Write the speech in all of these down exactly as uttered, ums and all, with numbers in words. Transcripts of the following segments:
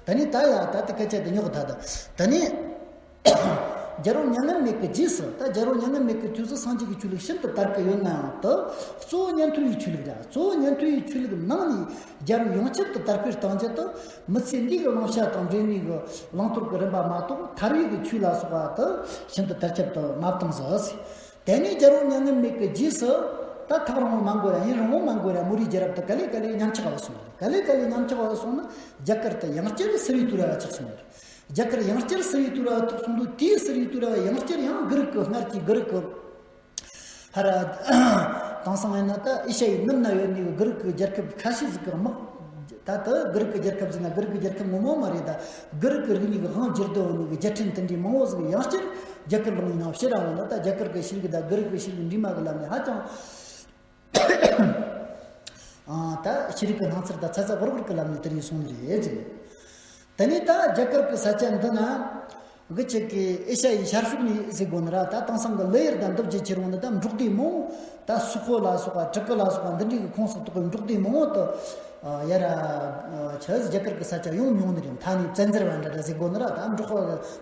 ད་ནི་ད་ཡ་ད་དེ་སྐད་ཆ་དེ་ཉོག་ད་ད་ད་ནི། རྒྱལ་བ་མྱ་ངན་མེད་ཀྱི་རྗེས་སུ། ད་རྒྱལ་བ་མྱ་ངན་མེད་ཀྱི་དུས་སུ་སངས་རྒྱས་ཀྱི་ཆོས་ལུགས་ཤིན་ཏུ་དར་གྱི་ཡོད་ནའང་། ད་གཙོ་བོ་ཉན་ཐོས་ཀྱི་ཆོས་ལུགས་རེད། གཙོ་བོ་ཉན་ཐོས་ཀྱི་ཆོས་ལུགས་ནང་ནས་རྒྱལ་བ་ཡོངས་ཁྱབ་ཏུ་དར་སྤེལ་གཏོང་ཆེད་དུ། མི་ཚེ་འདི་གི་བླང་བྱ་དང་འབྲེལ་ནས་ཀྱི་བླང་དོར་གྱི་རིམ་པ་མ་གཏོགས། ཐར་བའི་གི་ཆོས་ལ་སོགས་པ་དུ་ཤིན་ཏུ་དར་ཁྱབ་ཏུ་མ་བཏང་ཟིག། དེ་ནས་རྒྱལ་བ་མྱ་ངན་མེད་ཀྱི་རྗེས་སུ། ད་ཐག་རིང་བོ་མ་འགོར་ཡ། ཡུན་རིང་བོ་མ་འགོར་ཡ། མོ་རའི་རྒྱལ་རབས་དེ་ག་ལེ་ག་ལེ་ཉམས་ཆག་བ་སོང་། ག་ལེ་ག་ལེ་ཉམས་ཆག་བ་སོང་ན། རྒྱ་གར་དེ་ཡང་བསྐྱར་སིལ་བུའི་དུས་རབས་ལ་ཆགས་སོང་། རྒྱ་གར་ཡང་བསྐྱར་སིལ་བུའི་དུས་རབས་ལ་ཐུག་སོང་དུས། དེའི་སིལ་བུའི་དུས་རབས་ཡང་བསྐྱར་ཡང་གུ་རུ་གི་སྔར་གྱི་གུ་རུ་གི། ཧ་ར། དེང་སང་ཡིན་ན་ད་ཨེ་ཤ་ཡའི་ནུབ་ན་ཡོད་ནི་གུ་རུ་གི་རྒྱལ་ཁབ་ཁ་ཤས་ཟིག་གི་དམག་ད་ལྟ་གུ་རུ་གི་རྒྱལ་ཁབ་ཟེར་ན་གུ་རུ་གི་རྒྱལ་ཁབ་ངོ་མ་མ་རེད། ད་གུ་རུ་གི་རིག་གནས་ཀྱི་དབང་བསྒྱུར་དུ་འོང་ནི་གི་རྒྱལ་ཕྲན་དེ་འདྲའི་མང་བོ་ཟིག་ཡང་བསྐྱར་རྒྱ་གར་ལུང་ཡིན་ནའང་ཕྱིར་ར་འོང་ན། ད་རྒྱ་གར་གི་ཤེས་རིག་དང་གུ་རུ་གི་ཤེས་རིག་འདྲེས་མ་གི་ལམ་ནས་ཧ་ཅང་། ཨ། ད་ཤེས་རིག་གི་སྣང་ཚུལ་དང་ཚ་ཚ་འུར་འུར་གི་ལམ་ནས་དེ་རིང་སོང་ནི་རེད་ཟེར། དེ་ནས་ད་རྒྱ་གར་གི་ས་ཆ་འདི་ན། གི་ཆེད་ཀྱི་ཨེ་ཤ་ཡའི་ཤར་ཕྱོགས་ནས་ཟེར་དགོས་ནི་ར། ད་དེང་སང་གི་ལི་ཡུལ་དང་འདི་བརྒྱུད་ཁྱེར་འོང་ནི་ད་འབྲོག་སྡེ་མང་བོ། ད་སོག་པོ་ལ་སོགས་པ། ཊུར་ཀི་ལ་སོགས་པ་འདི་འདྲའི་གི་ཁོངས་སུ་གཏོགས་པའི་འབྲོག་སྡེ་མང་བོ་དུ། ཨ། ཡ་ར། ཨ། ཆ་རྒྱ་གར་གི་ས་ཆ་ཡོང་མྱོང་ནི་རེད། མཐའ་ནས་བཙན་འཛུལ་བ་འདྲ་འདྲ་ཟེར་དགོས་ནི་ར། ད་འབྲོག་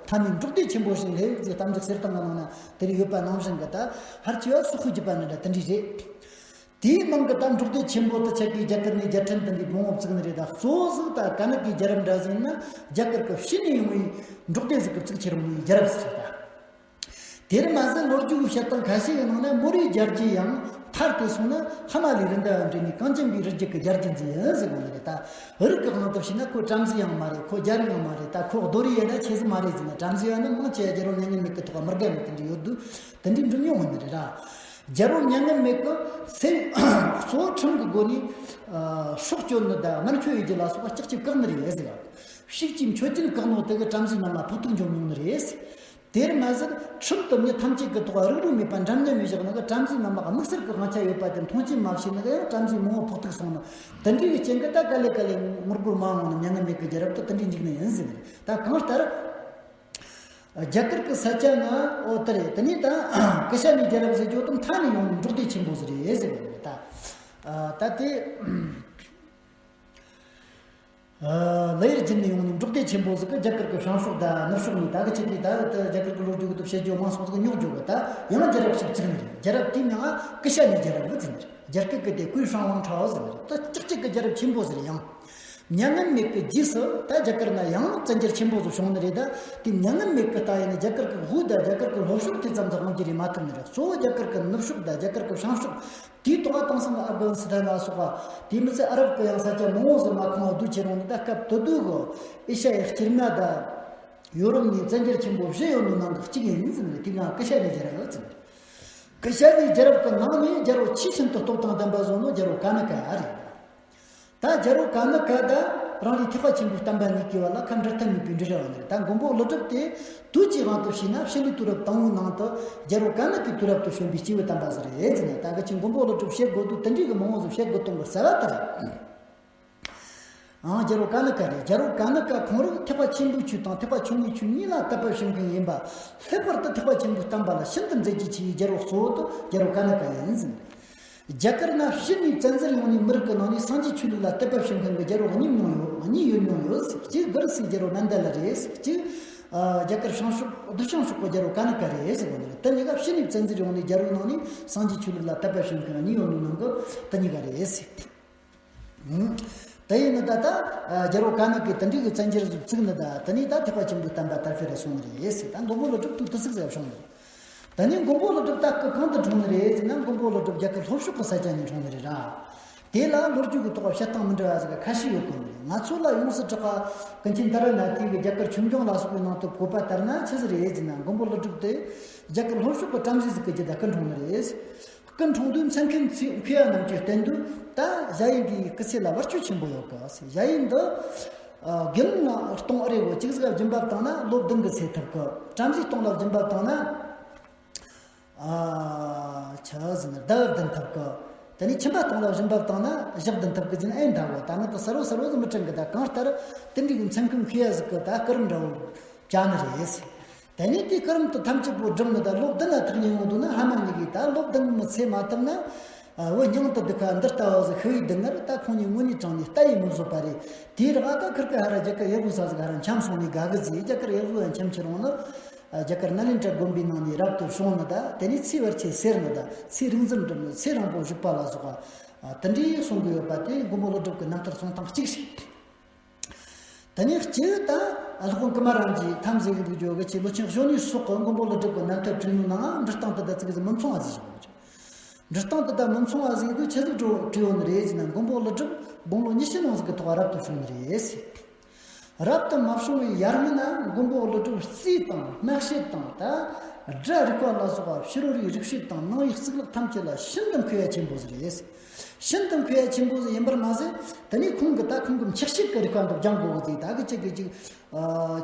པ་གི་མཐའ་མའི་འབྲོག་སྡེ་ཆེན་པོ་ཞིག་ལྷོད་ཟེར། གཏམ་རྒྱུད་གསེར་ཐང་གི་ནང་ན་དེ་རིགས་ཡོད་པ་ནང་བཞིན་གི། ད་ཕལ་ཆེ་བ་སོག་པོའི་རྒྱུད་པ་ནི་འདྲ་དེ་འདྲའི་རེད། དེའི་ནང་གི་ད་འབྲོག་སྡེ་ཆེན་པོ་དུ་ཆགས་པའི་རྒྱ་གར་ནས་རྒྱལ་ཕྲན་དེ་འདྲའི་མང་བོ་བཙུགས་ནི་རེད། ད་གཙོ་བོ་ཟིག་ད་ག་ནི་གི་རྒྱལ་རབས་འདྲ་ཟིག་ཡིན་ན། རྒྱ་གར་གི་ཕྱི་ནས་ཡོང་བའི་འབྲོག་སྡེ་ཟིག་གིས་བཙུགས་ཁྱེར་འོང་བའི་རྒྱལ་རབས་ཟིག་རེད་ད། དེར་མ་ཟད་ལོ་རྒྱུས་ཀྱི་བཤད་སྟངས་ཁ་ཤས་ཀྱི་ནང་ན། མོ་རའི་རྒྱལ་རྒྱུད་ཡང་ཐར་ཏེ་སོང་ན། ཧ་མ་ལའི་རི་འདབས་འདྲེས་ནས་གངས་ཅན་པའི་རི་རྒྱུད་ཀྱི་རྒྱལ་རྒྱུད་ཟིག་ཡིན་ཟེར་གོ་ནི་རེད། ད་རིགས་ཀྱི་དབང་དུ་བྱས་ན་ཁོ་བྲམ་ཟེ་ཡང་མ་རེད། ཁོ་རྒྱལ་རབས་ཡང་མ་རེད། ད་ཁོ་རྡོ་རིགས་ཡིན་ན་ཆི་ཟིག་མ་རེད་ཟེར་ན། བྲམ་ཟེ་ཡིན་ན་མང་ཆེ་བ་རྒྱལ་བ་མྱ་ངན་མེད་ཀྱི་ཐོག་མི་དགའ་མི་དེ་འདྲ་ཡོད་དུས། དེ་འདྲའི་འགྲུབ་མྱོང་ཡོད་ནི་རེད་ར། རྒྱལ་བ་མྱ་ངན་མེད་ཀྱིས་ཚེ་གཙོ་བོ་ཁྲིམས་ཀྱི་སྒོ་ནས། ཨ། སྲོག་གཅོད་ནི་དང་དམར་མཆོད་ཡོད་རྒྱུ་ལ་སོགས་པ་ལྕགས་ཀྱུས་བཀག་ནི་རེད་ཟེར་བ། ཕྱུགས་ཀྱི་མཆོད་སྦྱིན་བཀག་ནོ་དེ་གིས་བྲམ་ཟེ་རྣམས་ལ་ཕོག་ཐུག་འབྱུང་མྱོང་ནི་རེད། དེར་མ་ཟད་ཁྲིམས་དེ་མྱི་ཐམས་ཅད་ཀྱི་ཐོག་རིགས་རུས་མེད་པར་འདྲ་མཉམ་ཡོད་བཞག་ནི་གིས། བྲམ་ཟེ་རྣམས་ལ་དམིགས་བསལ་གྱི་དབང་ཆ་ཡོད་པ་དེ་མཐོང་ཆེན་མ་བྱས་ནི་གིས་ཡང་བྲམ་ཟེ་མང་བོ་ཕོག་ཐུག་སོང་ནི། དེ་འདྲའི་རྐྱེན་གྱིས་ད་ག་ལེ་ག་ལེ་ངོ་རྒོལ་མང་བ་ནི་མྱ་ངན་མེད་ཀྱི་རྒྱལ་རབས་དེ་དེ་འདྲའི་འཇིག་ནི་ཡིན་ཟེར་ནི་རེད། ད་གང་ལྟར། རྒྱ་གར་གྱི་ས་ཆ་ན་འོ་དེ་རེད། དེ་ནས་ད་ཀི་ཤ་ནའི་རྒྱལ་རབས་ཟེར་རྒྱུ་དེ་མཐའ་ནས་ཡོང་ནི་འབྲོག་སྡེ་ཆེན་པོ་ཟིག་རེད་ཟེར་བ་རེད། ད་ཨ། ད་དེ་ཨ། ལི་ཡུལ་བརྒྱུད་ནས་ཡོང་ནི་འབྲོག་སྡེ་ཆེན་པོ་ཟིག་གིས་རྒྱ་གར་གྱི་བྱང་ཕྱོགས་དང་ནུབ་ཕྱོགས་ནས། ད་གི་ཆེད་དུ་ད་ད་རྒྱ་གར་གྱི་ལོ་རྒྱུས་ཀྱི་དུ་བཤད་རྒྱུ་མང་སོང་ཟིག་ཉོག་རྒྱུ་གི། ད་ཡང་རྒྱལ་རབས་ཤིག་བཙུགས་ནི་རེད། རྒྱལ་རབས་དེའི་མིང་ང་ཀི་ཤ་ནའི་རྒྱལ་རབས་བཙུགས་ནི་རེད། རྒྱ་སྐད་གི་དེ་ཀུན་ཧྲང་ཝང་ཁྲའོ་ཟེར་ནི་རེད། ད་ཀྱག་ཀྱག་གི་རྒྱལ་རབས་ཆེན་པོ་ཟིག་རེད། ཡང་མྱ་ངན་མེད་ཀྱི་རྗེས་སུ་ད་རྒྱ་གར་ན་ཡང་བཙན་རྒྱལ་ཆེན་པོ་ཟིག་བྱུང་ནི་རེད། ད་དེ་མྱ་ངན་མེད་ཀྱི་ད་ཡིན་ན་རྒྱ་གར་གྱི་དབུས་དང་རྒྱ་གར་གྱི་ལྷོ་ཕྱོགས་དེ་ཙམ་དུ་དབང་བསྒྱུར་རེ་མ་ཐུབ་ནི་རེད། གཙོ་བོ་རྒྱ་གར་གྱི་ནུབ་ཕྱོགས་དང་རྒྱ་གར་གྱི་བྱང་ཕྱོགས། དེའི་ཐོག་ལ་དེང་སང་གི་ཨབ་གྷ་ནི་སི་ཐན་ལ་སོགས་པ། དེ་མི་ཚད་ཨ་རབ་ཀྱི་ཡང་ས་ཆ་མང་བོ་ཟིག་མ་ཁོངས་བསྡུས་ཁྱེར་འོང་ནི། ད་སྐབས་དེ་དུས་ཀྱི་ཨེ་ཤ་ཡའི་སྤྱིར་ན་ད་ཡོ་རོབ་ནས་བཙན་རྒྱལ་ཆེན་པོ་བཞི་ཡོད་ནོ་ནང་གི་གཅིག་ཡིན་ཟེར་ནི། དེ་ང་ཀི་ཤ་ནའི་རྒྱལ་རབས་ཟེར་ནི། ཀི་ཤ་ནའི་རྒྱལ་རབས་ཀྱི་ནང་ནས་རྒྱལ་པོ་ཆེས་ཤིན་ཏུ་སྟོབས་དང་ལྡན་པ་བཟོ་ནོ་རྒྱལ་པོ་ཀ་ནི་ཀ་རེད། ད་རྒྱལ་པོ་ཀ་ནི་ཀ་དང་རང་རེའི་ཐེག་པ་ཆེན་པོའི་བསྟན་པ་གཉིས་ཀྱི་བར་ལ་ཁ་འབྲལ་ཐབས་མེད་པའི་འབྲེལ་བ་ཡོད་ནི་རེད། ད་མགོན་པོ་ཀླུ་སྒྲུབ་དེ་དུས་ཀྱི་དབང་དུ་བྱས་ན་ཕྱི་ལོའི་དུས་རབས་དང་པོའི་ནང་དུ་རྒྱལ་པོ་ཀ་ནི་ཀའི་དུས་རབས་དུ་བྱོན་པའི་སྐྱེས་བུ་དམ་པ་ཟིག་རེད་ཟེར་ནས། ད་གི་ཆེན་མགོན་པོ་ཀླུ་སྒྲུབ་བཤད་དགོས་དུས་དེ་འདྲའི་གི་མང་བོ་ཟིག་བཤད་དགོས་དོན་གི་རྩ་བ་དེ་རེད། ཨང་། རྒྱལ་པོ་ཀ་ནི་ཀ་རེད། རྒྱལ་པོ་ཀ་ནི་ཀ་ཁོང་རང་ཐེག་པ་ཆེན་པོའི་ཆོས་དང་ཐེག་པ་ཆུང་ངུའི་ཆོས་གཉིས་ལ་དད་པ་བྱེད་མཁན་ཡིན་པ། ལྷག་པར་དུ་ཐེག་པ་ཆེན་པོའི་བསྟན་པ་ལ་ཤིན་ཏུ་མཛད་རྗེས་ཆེ་བའི་རྒྱལ་པོ་གཙོ་བོ་དེ་རྒྱལ་པོ་ཀ་ནི་ཀ་ཡིན་ཟེར། རྒྱ་གར་ན་ཕྱི་ནས་བཙན་འཛུལ་ཡོང་ནས་མི་རིགས་ཀྱི་ནང་ནས་སངས་རྒྱས་ཆོས་ལུགས་ལ་དད་པ་བྱེད་མཁན་གྱི་རྒྱལ་པོ་གཉིས་མྱོང་ཡོད། གཉིས་ཡོད་མྱོང་ཡོད། གཅིག་གུ་རུ་སུའི་རྒྱལ་པོ་ནན་ད་ལ་རེད། གཅིག་ཨ། རྒྱ་གར་བྱང་ཕྱོགས་བདེ་སྐྱོང་ཕྱོགས་ཀྱི་རྒྱལ་པོ་ཀ་ནི་ཀ་རེད་ཟེར་གོ་ནི་རེད། དེ་གཉིས་ཀ་ཕྱི་ནས་བཙན་འཛུལ་ཡོང་ནས་རྒྱལ་པོའི་ནང་ནས་སངས་རྒྱས་ཆོས་ལུགས་ལ་དད་པ་བྱེད་མཁན་གཉིས་ཡོད་ནོ་ནང་གི་དེ་གཉིས་ཀ་རེད་ཟེར། ཨང་། དེ་ཡིན་ན་ད་ལྟ་ཨ། རྒྱལ་པོ་ཀ་ནི་ཀས་དེ་འདྲའི་གི་བཙན་འགྱུར་ཟིག་བཙུགས་ནི་ད། དེ་ནས་ད་ཐེག་པ་ཆེན་པོའི་བསྟན་པ་དར་སྤེལ་རེ་སོང་ནི་རེད་ཟེར། ད་མགོན་པོ་ཀླུ་སྒྲུབ་དུས་དེ་ཟིག་ཟིག་བྱུང་ནི་རེད། ད་ནི་མགོན་པོ་ཀླུ་སྒྲུབ་ད་སྐུ་གང་དུ་འཁྲུངས་ནི་རེད་ཟེར་ན། མགོན་པོ་ཀླུ་སྒྲུབ་རྒྱ་གར་ལྷོ་ཕྱོགས་ཀྱི་ས་ཆ་ནས་འཁྲུངས་ནི་རེད་ར། དེ་ལ་ལོ་རྒྱུས་ཀྱི་ཐོག་བཤད་སྟངས་མི་འདྲ་བ་ཟིག་ཁ་ཤས་ཡོད་དགོས་ནི་རེད། ང་ཚོ་ལ་ཡོངས་སུ་གྲགས་པ་ཀུན་མཁྱེན་ཏཱ་ར་ནཱ་ཐའི་གི་རྒྱ་གར་ཆོས་འབྱུང་ལ་སོགས་པའི་ནང་དུ་བཀོད་པ་ལྟར་ན་ཆི་ཟིག་རེད་ཟེར་ན། མགོན་པོ་ཀླུ་སྒྲུབ་དེ་རྒྱ་གར་ལྷོ་ཕྱོགས་ཀྱི་བྲམ་ཟེ་ཟིག་གི་རྒྱུད་ད་སྐུ་འཁྲུངས་ནི་རེད། སྐུ་འཁྲུངས་དུས་མཚན་མཁན་མཁས་པ་རྣམས་ཀྱིས་བསྟན་དུས། ད་ཞ་ཡི་འདིའི་སྐུ་ཚེ་ལ་བར་ཆད་ཆེན་པོ་ཡོད་གི། ཞ་ཡི་འདི་ཨ། དགེ་སློང་ལ་སྟོང་ཨ་རེ་བོ་གཅིག་ཟིག་སྦྱིན་པ་བཏང་ན་ལོ་བདུན་གི་ཚེ་ཐུབ་གི། བྲམ་ཟེ་སྟོང་ལ་སྦྱིན་པ་བཏང་ན། ཨ། ཆི་ཟེར་ན་ཟླ་བ་བདུན་ཐུབ་གི། དེ་ནས་ཁྱིམ་པ་སྟོང་ལ་སྦྱིན་པ་བཏང་ན་ཞག་བདུན་ཐུབ་གི་ཟེར་ན་ཨེ་འདྲ་བོ། ད་ནི་དེ་གསལ་བོ་གསལ་བོ་ཟིག་མི་དྲན་གི། ད་གང་ལྟར་དེ་འདྲའི་གི་མཚན་མཁན་མཁས་པ་ཟིག་གིས་ད་སྐུ་རིམ་འདྲ་བོ་བཅའ་ནི་རེད། དེ་ནས་དེའི་སྐུ་རིམ་དེ་ཐམས་ཅད་པོ་བསྒྲུབས་ནས་ད་ལོ་བདུན་ལ་ཐུག་ནས་ཡོང་འདུག་ན། ཕ་མ་གཉིས་ཀས་ད་ལོ་བདུན་མི་ཚེ་མ་ཐུབ་ན། བུ་སྙིང་དུ་སྡུག་ཁ་འདི་ལྟ་བུ་ཟིག་ཤི་བའི་སྡུག་བསྔལ་ད་ཁོང་གཉིས་དངོས་གནས་དྲང་ནས་ལྟ་ཡི་མི་བཟོད་པ་རེད། དེའི་རག་ད་ཁིར་ཀ་ཧ་ར་རྒྱ་གར་ཡག་པོ་ས་ཟིག་ཧ་ར་འཁྱམ་སོང་ནས་དགའ་གི་ཟིག་རྒྱ་གར་ཡག་པོ་ཡང་འཁྱམ་ཁྱེར་འོང་ནི། རྒྱ་གར་ནཱ་ལེནྡྲ་དགོན་པའི་ནང་ནས་རབ་ཏུ་བྱུང་ནི་ད་དེ་ནས་ཚེ་བར་ཆད་སེལ་ནི་ད་ཚེ་རིག་འཛིན་འགྲུབ་ནི་ཚེ་རིང་པོ་བཞུགས་པ་ལ་སོགས་པ་དེ་འདྲའི་གསུང་གི་ཡོད་པ་དེ་མགོན་པོ་ཀླུ་སྒྲུབ་ཀྱི་རྣམ་ཐར་གསུང་སྟངས་གཅིག་རེད། དེ་ནས་སྤྱིར་ད་སློབ་དཔོན་ཀུ་མ་རན་གྱི་ཐམས་ཅད་ཀྱི་འདུག་རྒྱུ་གི་ཆེ་ལོ་ཆེན་གཞོན་ནུའི་སོགས་ཀྱི་མགོན་པོ་ཀླུ་སྒྲུབ་ཀྱི་རྣམ་ཐར་བྲིས་ནོ་ནའང་འབྲི་སྟངས་དེ་དང་ཙིག་ཙིག་མི་མཚུངས་པ་ཟིག་བྱུང་བ་རེད། འབྲི་སྟངས་དེ་དང་མི་མཚུངས་པ་ཟིག་གི་ཆེ་ཟིག་བྲིས་བྲིས་ཡོད་ནི་རེད་ཟེར་ན། མགོན་པོ་ཀླུ་སྒྲུབ་དགུང་ལོ་ཉི་ཤུ་ནང་ཟིག་གི་ཐོག་རབ་ཏུ་བྱུང་ནི་རེད་ཟེར། རབ་ཏུ་མ་བྱུང་བའི་ཡར་སྔོན་ན་མགོན་པོ་ཀླུ་སྒྲུབ་རྩིས་དང་སྨྲ་བྱེད་དང་ད་སྒྲ་རིག་པ་ལ་སོགས་པ་ཕྱི་རོལ་པའི་རིག་བྱེད་དང་ནང་པའི་གཙུག་ལག་ཐམས་ཅད་ལ་ཤིན་ཏུ་མཁས་པ་ཆེན་པོ་ཟིག་རེད། ཤིན་ཏུ་མཁས་པ་ཆེན་པོ་ཟིག་ཡིན་པར་མ་ཟད། དེ་ནས་ཁོང་གི་ད་ཁོང་གི་འཁྱག་ཤེད་ཀྱི་རིག་པ་འདི་སྦྱང་དགོས་གི་ཟིག་ད་གི་ཅིག་གི་ཅིག་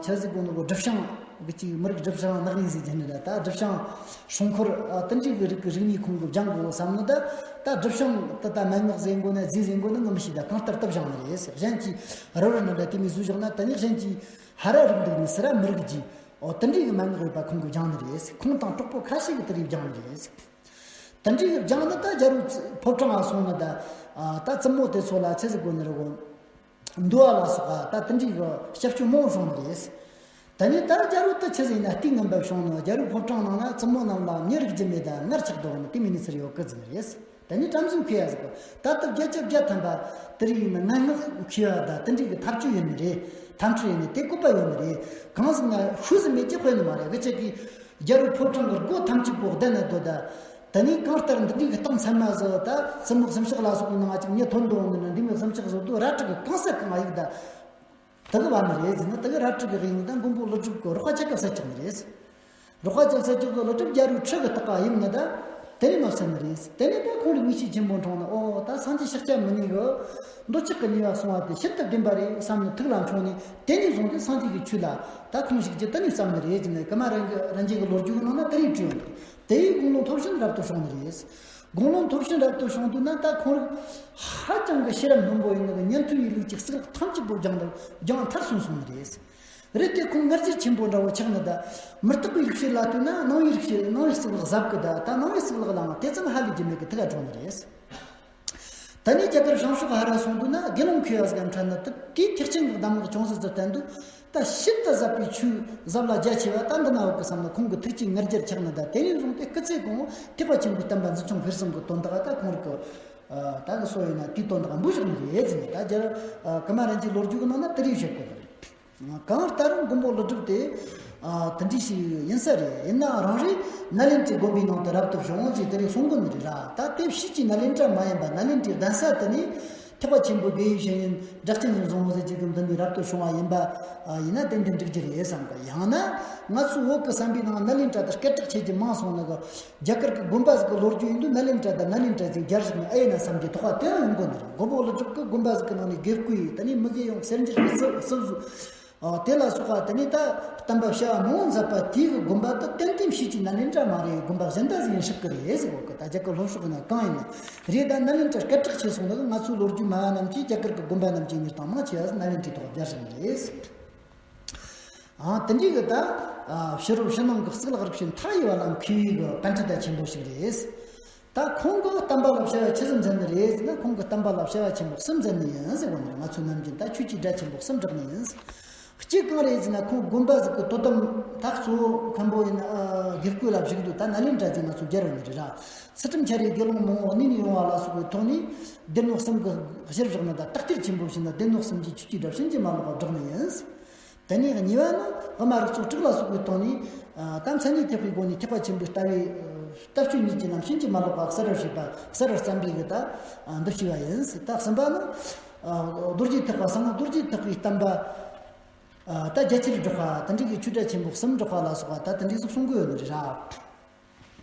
ཆ་ཟིག་གོ་ནོ་གོ་སྒྲུབ་བྱང་གི་ཅིག་མི་རིགས་སྒྲུབ་བྱང་ནག་ཉེས་ཟིག་བྱས་ནི་ད་ད་སྒྲུབ་བྱང་སྲུང་འཁོར་དེ་འདྲའི་གི་རིགས་ཀྱི་རིག་གནས་ཁོང་གི་སྦྱང་དགོས་བསམ་ནི་ད། ད་སྒྲུབ་བྱང་དེ་ད་མན་ངག་ཟེར་དགོས་ན་རྫས་ཟེར་དགོས་ན་ངི་མི་ཤེས། ད་གང་ལྟར་དེ་སྦྱང་ནི་རེད་ཟེར། གཞན་གྱིས་ར་ར་ནི་ད་དེ་མི་བཟོས་བཞག་ན་དེ་ནས་གཞན་གྱིས་ཧ་ར་རིག་འདུག་ནི་སི་ར་མི་རིགས་ཀྱི་འོ་དེ་འདྲའི་གི་མན་ངག་ཡོད་པ་ཁོང་གིས་སྦྱང་ནི་རེད་ཟེར། ཁོང་དང་གྲོགས་པོ་ཁ་ཤས་ཀྱིས་དེ་རིགས་སྦྱང་ནི་རེད་ཟེར། དེ་འདྲའི་གི་སྦྱང་ནི་ད་རྒྱལ་པོ་ཕོ་བྲང་ང་སོང་ནི་ད། ད་བཙུན་མོ་དེ་ཚོ་ལ་ཆི་ཟིག་དགོས་ནི་རེད་གོ། འདུལ་བ་ལ་སོགས་པ་ད་དེ་འདྲའི་གི་སྐྱབས་བཅོལ་མང་བྱུང་ནི་རེད། དེ་ནས་ད་རྒྱལ་པོ་དེ་ཆི་ཟིག་ཡིན་ན་ལྟས་ངན་པ་བྱུང་ནོ། རྒྱལ་པོའི་ཕོ་བྲང་ནང་ན་བཙུན་མོ་རྣམས་ལ་མྱི་རིག་རྒྱུ་མེད་ད་ངར་ཆགས་འདུག་ནི་དེ་མིན་ནི་ཚུར་ཡོད་གི་ཟིན་རེད། དེ་ནས་བྲམ་ཟེ་མཁས་པ་ཟིག་གི་ད་ལྟ་བརྒྱ་ཆ་བརྒྱ་ཐམ་པ་དེ་རིགས་ཡིན་ན་ངན་སྔགས་མཁས་པ་ད་དེ་འདྲའི་གི་ཐབས་ཇུས་ཡོད་ནི་རེད། ཐབས་འཕྲུལ་ཡོད་ནི་དེ་བཀོད་པ་ཡོད་ནི་རེད། གང་ཟིག་ན་ཤུལ་ཟིག་མེད་ཀྱི་དཔེ་ནི་མ་རེད། གི་ཅིག་གི་རྒྱལ་པོའི་ཕོ་བྲང་གི་སྒོ་ཐམས་ཅད་པོ་བསྡད་ནི་འདུག་ད། དེ་ནས་གང་ལྟར་འདི་འདྲའི་གི་སྟེང་ཚང་མ་ཟིག་ད་བཙུན་མོ་གསུམ་ཤག་ལ་སོགས་པའི་ནང་ང་ཅིག་མྱི་ཐོན་འདུག་ནི་འདི་མི་གསུམ་ཤག་ཟིག་འདུག་ར་ཕྲུག་གི་གང་ས་གང་ང་ཡིག་ད། དེ་གི་བ་ནི་རེད་ཟེར་ན་དེ་གི་ར་ཕྲུག་གི་ཡིན་ད་མགོན་པོ་ཀླུ་སྒྲུབ་ཀྱི་རོགས་པ་ཆ་ག་ས་ཆགས་ནི་རེད། རོགས་པ་ཆ་ས་ཆགས་གི་ཀླུ་སྒྲུབ་རྒྱལ་པོའི་ཁྲི་གི་ལྟག་ག་ཡིན་ནི་ད། དེ་ནས་མ་བསད་ནི་རེད། དེ་ནས་ད་ཁོང་ལ་ངེས་ཤེས་ཆེན་པོ་འཁྲུངས་ནི། ཨོ་ད་སངས་རྒྱས་ཤཱཀྱ་མུ་ནེ་གི་འདོད་ཆགས་ཀྱི་ཉེས་པ་སོང་བ་དེ་ཕྱིར་དུ་བདེན་པ་རེད་བསམ་ནི་ཐུགས་ལ་འཁྱོངས་ནས་དེ་ནས་བཟུང་སྟེ་སངས་རྒྱས་ཀྱི་ཆོས་ལ་ད་ཁོང་ཞུགས་རྒྱུ་དེ་ནས་བསམ་ནི་རེད་ཟེར་ནས། ཀུ་མ་རན་གྱི་རན་ཆེན་གྱི་ལོ་རྒྱུས་ཀྱི་ནང་ན་དེ་རིགས་བྲིས་ཡོད་རེད། དེ་ཡིས་དགུང་ལོ་མཐོ་ཕྱིན་རབ་ཏུ་བྱུང་ནི་རེད། དགུང་ལོ་མཐོ་ཕྱིན་རབ་ཏུ་བྱུང་དུས་ན་ད་ཁོང་རིགས་ཧ་ཅང་གི་ཤེས་རབ་སྙོམས་པོ་ཡིན་ནི་གི་ཉན་ཐོས་ཡི་ལུགས་ཀྱི་གཙུག་ལག་ཐམས་ཅད་པོ་སྦྱངས་ནི་སྦྱངས་མཐར་སོན་སོང་ནི་རེད། རེད་དེ་ཁོང་ངར་རྒྱལ་ཆེན་པོ་འདྲ་བོ་ཆགས་ནི་ད། མུ་སྟེགས་པའི་རིག་བྱེད་ལ་ལྟོས་ན་ནང་པའི་རིག་བྱེད་ནང་པའི་གཙུག་ལག་ཟབ་གི་ད། ད་ནང་པའི་གཙུག་ལག་ལའང་དེ་ཙམ་ཧ་ལས་རྒྱུ་མེད་གི་ཐུགས་ལ་དྲངས་ནི་རེད། ད་ནི་རྒྱ་གར་བྱང་ཕྱོགས་ཧ་ར་སོང་དུས་ན་དགེ་སློང་མཁས་པ་ཟིག་གམ་འཕྲད་ན་དེ་དེའི་ཐེག་ཆེན་གྱི་གདམས་ངག་ཅུང་ཟད་ཙམ་བསྟན་དུས། ད་ཤིན་ཏུ་ཟབ་པའི་ཆོས་ཟབ་ལ་རྒྱ་ཆེ་བ་ད་འདི་ན་ཡོད་གི་བསམ་ན་ཁོང་གི་ཐུགས་ཀྱི་ངར་རྒྱལ་ཆགས་ནི་ད། དེ་ནས་བཟུང་སྟེ་སྐུ་ཚེ་གང་བོ་ཐེག་པ་ཆེན་པོའི་བསྟན་པ་འཛིན་སྐྱོང་སྤེལ་གསུམ་གྱི་དོན་དག་ད་ཁོང་རིགས་ཀྱི་ད་གི་སོ་ཡིན་ན་དེའི་དོན་དག་འབུལ་བཞག་ནི་རེད་ཟེར་ནས། ད་རྒྱལ་ཀུ་མ་རན་གྱི་ལོ་རྒྱུས་ཀྱི་ནང་ན་དེ་རིགས་བཤད་གོ་གི་རེད། གང་ལྟར་མགོན་པོ་ཀླུ་སྒྲུབ་དེ་དེ་འདྲ་ཞིག་ཡིན་ས་རེད། ཡིན་ནའང་རང་རེ་ནཱ་ལེནྡྲའི་དགོན་པའི་ནང་དུ་རབ་ཏུ་བྱུང་ཟེར་དེ་རིགས་གསུང་གོ་ནི་རེད་ར། ད་དེ་ཕྱིས་ཀྱི་ནཱ་ལེནྡྲ་མ་ཡིན་པ་ནཱ་ལེནྡྲའི་གདན་ས་དེ་ནས་ཐེག་པ་ཆེན་པོའི་དགེ་བའི་བཤེས་གཉེན་སྒྲ་གཅན་འཛིན་བཟང་པོ་ཟེར་གྱི་གི་མདུན་ནས་རབ་ཏུ་བྱུང་བ་ཡིན་པ་ཡིན་ན་ཏན་ཏན་འགྲིག་རྒྱུ་རེད་བསམ་གི། ཡང་ན་ང་ཚོའི་བོད་ཀྱི་བསམ་པའི་ནང་ནཱ་ལེནྡྲ་དེ་སྐད་གྲགས་ཆེ་རྒྱུ་མང་སོང་ནི་གི། རྒྱ་གར་གྱི་དགོན་པ་ཟིག་གི་ལོ་རྒྱུས་ཡིན་དུས་ནཱ་ལེནྡྲ་དང་ནཱ་ལེནྡྲ་ཟིག་སྦྱར་བཞག་ན་ཨེ་ཡིན་ན་བསམ་གྱི་དོགས་པ་དེ་ཡང་ཡོང་གོ་ནི་རེད། མགོན་པོ་ཀླུ་སྒྲུབ་ཀྱི་དགོན་པ་ཟིག་གི་ནང་ནས་དགེ་བསྐོས་ཡིན། དེ་ནས་མི་དགེ་ཡོངས་གསལ་འགྱུར་གྱི་སྲིད་སྲིད་བཟོ་དེ་ལ་སོགས་པ་དེ་ནས་ད་བསྟན་པ་བྱ་བ་མང་བོ་མཛད་པ་དེའི་གི་དགོན་པ་དེ་ཏན་ཏན་ཕྱིས་ཀྱི་ནཱ་ལེནྡྲ་མ་རེད། དགོན་པ་གཞན་དག་ཟིག་ཡིན་སྲིད་གི་རེད་ཟེར་གོ་གི། ད་རྒྱ་གར་ལྷོ་ཕྱོགས་ཀྱི་ནང་གང་ཡིན་ན་རེད། ད་ནཱ་ལེནྡྲ་སྐད་གྲགས་ཆེ་སོང་ནི་གི་ང་ཚོའི་ལོ་རྒྱུས་སྨྲ་བ་རྣམས་ཀྱིས་རྒྱ་གར་གྱི་དགོན་པ་རྣམས་ཀྱི་མྱུར་དང་མང་ཆེ་བ་ནཱ་ལེནྡྲའི་ཐོག་སྦྱར་བཞག་ནི་རེད། ཨང་། དེ་འདྲའི་གི་ད་ཕྱི་རོལ་ཕྱི་ནང་གི་གཙུག་ལག་རིག་བྱེད་མཐའ་ཡས་པ་ལ་མཁས་པའི་གི་པཎྜི་ཏ་ཆེན་པོ་ཞིག་རེད། ད་ཁོང་གི་བསྟན་པ་ལ་བྱ་བ་ཆི་ཟིག་མཛད་ནི་རེད་ཟེར་ན། ཁོང་གི་བསྟན་པ་ལ་བྱ་བ་ཆེན་པོ་གསུམ་མཛད་ནི་ཡིན་ཟེར་གོ་ནི་རེད། ང་ཚོའི་ནམ་རྒྱུན་ད་ཆོས་ཀྱི་སྒྲ་ཆེན་པོ་གསུམ་བསྒྲགས་ནི་ཡིན། གཅིག་གང་རེད་ཟེར་ན་ཁོང་དགོན་པ་ཟིག་གི་དོ་དམ་ད་གཙོ་བོ་མཁན་པོ་ཡིན་ན་དགེ་བསྐོས་ལ་བཞུགས་དུས་ད་ནཱ་ལེནྡྲ་ཟིག་ང་ཚོ་སྦྱར་བ་ནི་རེད་ར། ཚུལ་ཁྲིམས་འཆལ་རེས་དགེ་སློང་མང་བོ་གནས་ནས་ཡོང་བ་ལ་སོགས་པའི་ཐོག་ནས་སྡེ་སྣོད་གསུམ་གྱི་གཞིར་བཞག་ནས་ད་དག་ཐེར་ཆེན་པོ་བྱས་ན་སྡེ་སྣོད་གསུམ་གྱི་ཆོས་ཀྱི་སྒྲ་ཕྱིན་ཅི་མ་ལོག་པ་བསྒྲགས་ནི་ཡིན། དེ་ནས་གཉིས་པ་ནི་དབུ་མ་རིགས་ཚོགས་དྲུག་ལ་སོགས་པའི་ཐོག་ནས་ད་མཚན་ཉིད་ཐེག་པའི་སྒོ་ནས་ཐེག་པ་ཆེན་པོའི་ལྟ་བའི་ལྟ་སྤྱོད་གཉིས་ཀྱི་ལམ་ཕྱིན་ཅི་མ་ལོག་པ་གསལ་བར་བྱེད་པ་གསལ་བར་བརྩམས་པའི་གི་ད་འདི་བྱས་པ་ཡིན། ད་གསུམ་པ་ནི་རྡོ་རྗེ་ཐེག་པ་གསང་སྔགས་རྡོ་རྗེ་ཐེག་པའི་བསྟན་པ་ད་རྒྱ་ཆེར་བསྒྲགས་པ་དེ་འདྲའི་གི་ཆོས་སྒྲ་ཆེན་པོ་གསུམ་བསྒྲགས་པ་ལ་སོགས་པ་ད་དེ་འདྲའི་ཟིག་གསུང་གི་ཡོད་ནི་རེད་ར།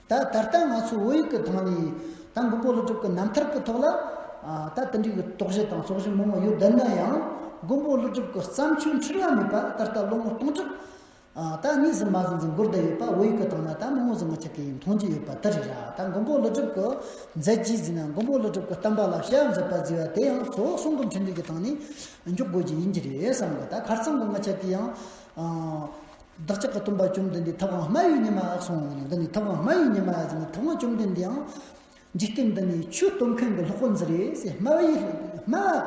ད་ད་ལྟ་ང་ཚོ་བོད་ཡིག་གི་ཐང་ནས་ད་མགོན་པོ་ཀླུ་སྒྲུབ་ཀྱི་རྣམ་ཐར་གྱི་ཐོག་ལ་ད་དེ་འདྲའི་གི་དོགས་གཞི་དང་རྩོད་གཞི་མང་བོ་ཡོད་བསྡད་ན་ཡང་། མགོན་པོ་ཀླུ་སྒྲུབ་ཀྱི་བརྩམས་ཆོས་འཁྲུལ་བ་མེད་པ་ད་ལྟ་ལོ་ངོ་སྟོང་ཕྲག་ད་གཉིས་ཟིན་མ་ཟིན་ཟིན་འགོར་བསྡད་ཡོད་པ་བོད་ཡིག་གི་ཐང་ན་ད་མང་བོ་ཟིག་ང་ཆ་གི་ཡིན་མཐོང་རྒྱུ་ཡོད་པ་དེ་རེད་ར། ད་མགོན་པོ་ཀླུ་སྒྲུབ་ཀྱི་མཛད་རྗེས་ཟེར་ན་མགོན་པོ་ཀླུ་སྒྲུབ་ཀྱི་བསྟན་པ་ལ་བྱ་བ་མཛད་པ་ཟེར་བ་དེ་ཡང་གཙོ་བོ་གསུང་གི་འཕྲིན་ལས་ཀྱི་ཐང་ནས་འཇོག་དགོས་རྒྱུ་ཡིན་གྱི་རེད་བསམ་གི། ད་ཁ་རྩང་གི་ང་ཆ་གི་ཡང་། བདག་ཅག་གི་སྟོན་པ་བཅོམ་ལྡན་འདས་ཐུབ་དབང་སྨྲ་བའི་ཉི་མ་ཨེ་གསུངས་ནས། འདི་ནི་ཐུབ་དབང་སྨྲ་བའི་ཉི་མ་ཟེར་ནས་ཐུབ་དབང་བཅོམ་ལྡན་འདས་ཡང་ འཇིག་རྟེན་འདི་ནས་ཆོས་སྟོན་མཁན་གྱི་སློབ་དཔོན་ཟིག་རེད་ཟེར། སྨྲ་བའི་སྨྲ་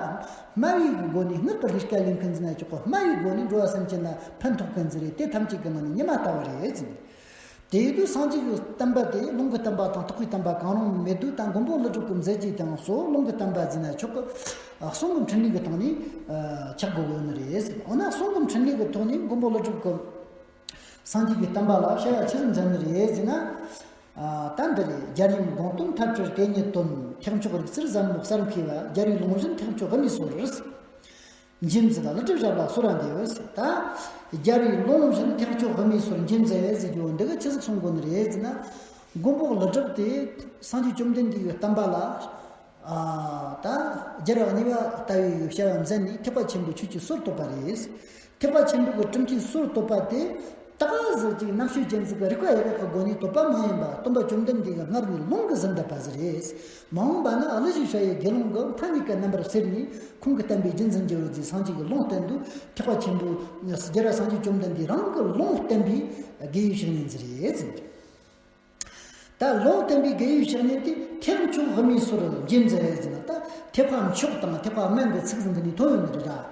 སྨྲ་བའི་སྒོ་ནས་སྔགས་ཀྱི་ལས་ཀ་ལས་མཁན་ཟེར་ན་ཆོག་གི། སྨྲ་བའི་སྒོ་ནས་འགྲོ་བ་སེམས་ཅན་ལ་ཕན་ཐོགས་མཁན་ཟིག་རེད། དེ་ཐམས་ཅད་ཀྱི་ནང་ནས་ཉི་མ་ལྟ་བུ་རེད་ཟེར། དེ་ཡིན་དུས་སངས་རྒྱས་ཀྱི་བསྟན་པ་དེ་ལུང་གི་བསྟན་པ་དང་རྟོགས་པའི་བསྟན་པ་གང་རུང་མེད་དུས། ད་མགོན་པོ་ཀླུ་སྒྲུབ་ཀྱི་མཛད་རྗེས་དེའང་གཙོ་བོ་ལུང་གི་བསྟན་པ་ཟེར་ན་ཆོག་གི། གསུང་གི་འཕྲིན་ལས་ཀྱི་ཐོག་ནས་ཆགས་དགོས་ཀྱི་ཡོད་ནི་རེད་ཟེར། འོ་ན་གསུང་གི་འཕྲིན་ལས་ཀྱི་ཐོག་ནས་མགོན་པོ་ཀླུ་སྒྲུབ་ཀྱི་སངས་རྒྱས་ཀྱི་བསྟན་པ་ལ་བྱ་བ་ཆི་ཟིག་མཛད་ནི་རེད་ཟེར་ན། ཨ། ད་འདི་རེད། རྒྱལ་བའི་དགོངས་དོན་ཐག་བཅད་དེ་ཉིད་དོན། ཐེག་མཆོག་རིག་རྩལ་ཟབ་མོ་གསར་མཁས་པ། རྒྱལ་བའི་ལུང་བཞིན་ཐེག་མཆོག་དབུ་མའི་སྲོལ། འཇིམ་ཟིལ་ལ་ཀླུ་སྒྲུབ་ཞབས་ལ་གསོལ་བ་འདེབས། ད་རྒྱལ་བའི་ལུང་བཞིན་ཐེག་མཆོག་དབུ་མའི་སྲོལ་འཇིམ་ཟིལ་ཟེར་རྒྱུ་འདི་གིས་ཆི་ཟིག་གསུང་དགོས་ནི་རེད་ཟེར་ན། མགོན་པོ་ཀླུ་སྒྲུབ་དེ་སངས་རྒྱས་བཅོམ་ལྡན་འདས་ཀྱི་བསྟན་པ་ལ། ཨ། ད་རྒྱལ་བ་གཉིས་པ་ལྟ་བུའི་བྱ་བ་མཛད་ནས་ཐེག་པ་ཆེན་པོའི་ཆོས་ཀྱི་སྲོལ་བཏོད་པ་རེད། ཐེག་པ་ཆེན་པོ་གི་གྲུབ་མཐའི་སྲོལ་བཏོད་པ་དེ་ད་ག་ཟིག་ཅིག་རྣམ་དཔྱོད་ཅན་ཟིག་གི་རིག་པ་ཡག་གི་སྒོ་ནས་བཏོད་པ་མ་ཡིན་པ། སྟོན་པ་བཅོམ་ལྡན་འདས་ཀྱིས་སྔར་ནས་ལུང་གིས་ཟིན་བསྡད་པ་ཟིག་རེད། མ་འོངས་པ་ན་གླུ་ཞིག་བྱ་ཡི་དགེ་སློང་གི་མཐའ་གཉིས་ཀའི་རྣམ་པར་སེལ་ནས། ཁོང་གིས་བསྟན་པའི་རྒྱུན་འཛིན་རྒྱུ་རེད་ཅེས་སངས་རྒྱས་ཀྱི་ལུང་བསྟན་དུས། ཐེག་པ་ཆེན་པོའི་རྒྱལ་བ་སངས་རྒྱས་བཅོམ་ལྡན་འདས་རང་གི་ལུང་བསྟན་པའི་དགེ་བའི་བཤེས་གཉེན་ཟིག་རེད་ཟེར། ད་ལུང་བསྟན་པའི་དགེ་བའི་བཤེས་གཉེན་དེ་ཐེག་མཆོག་དབུ་མའི་སྲོལ་འཇིམ་ཟིལ་ཟེར་ན། ད་ཐེག་པ་མཆོག་དང་ཐེག་པ་དམན་གྱི་ཚིག་ཟིན་འདི་ནས་ཐོན་ཡོད་ནི་རེད་ར།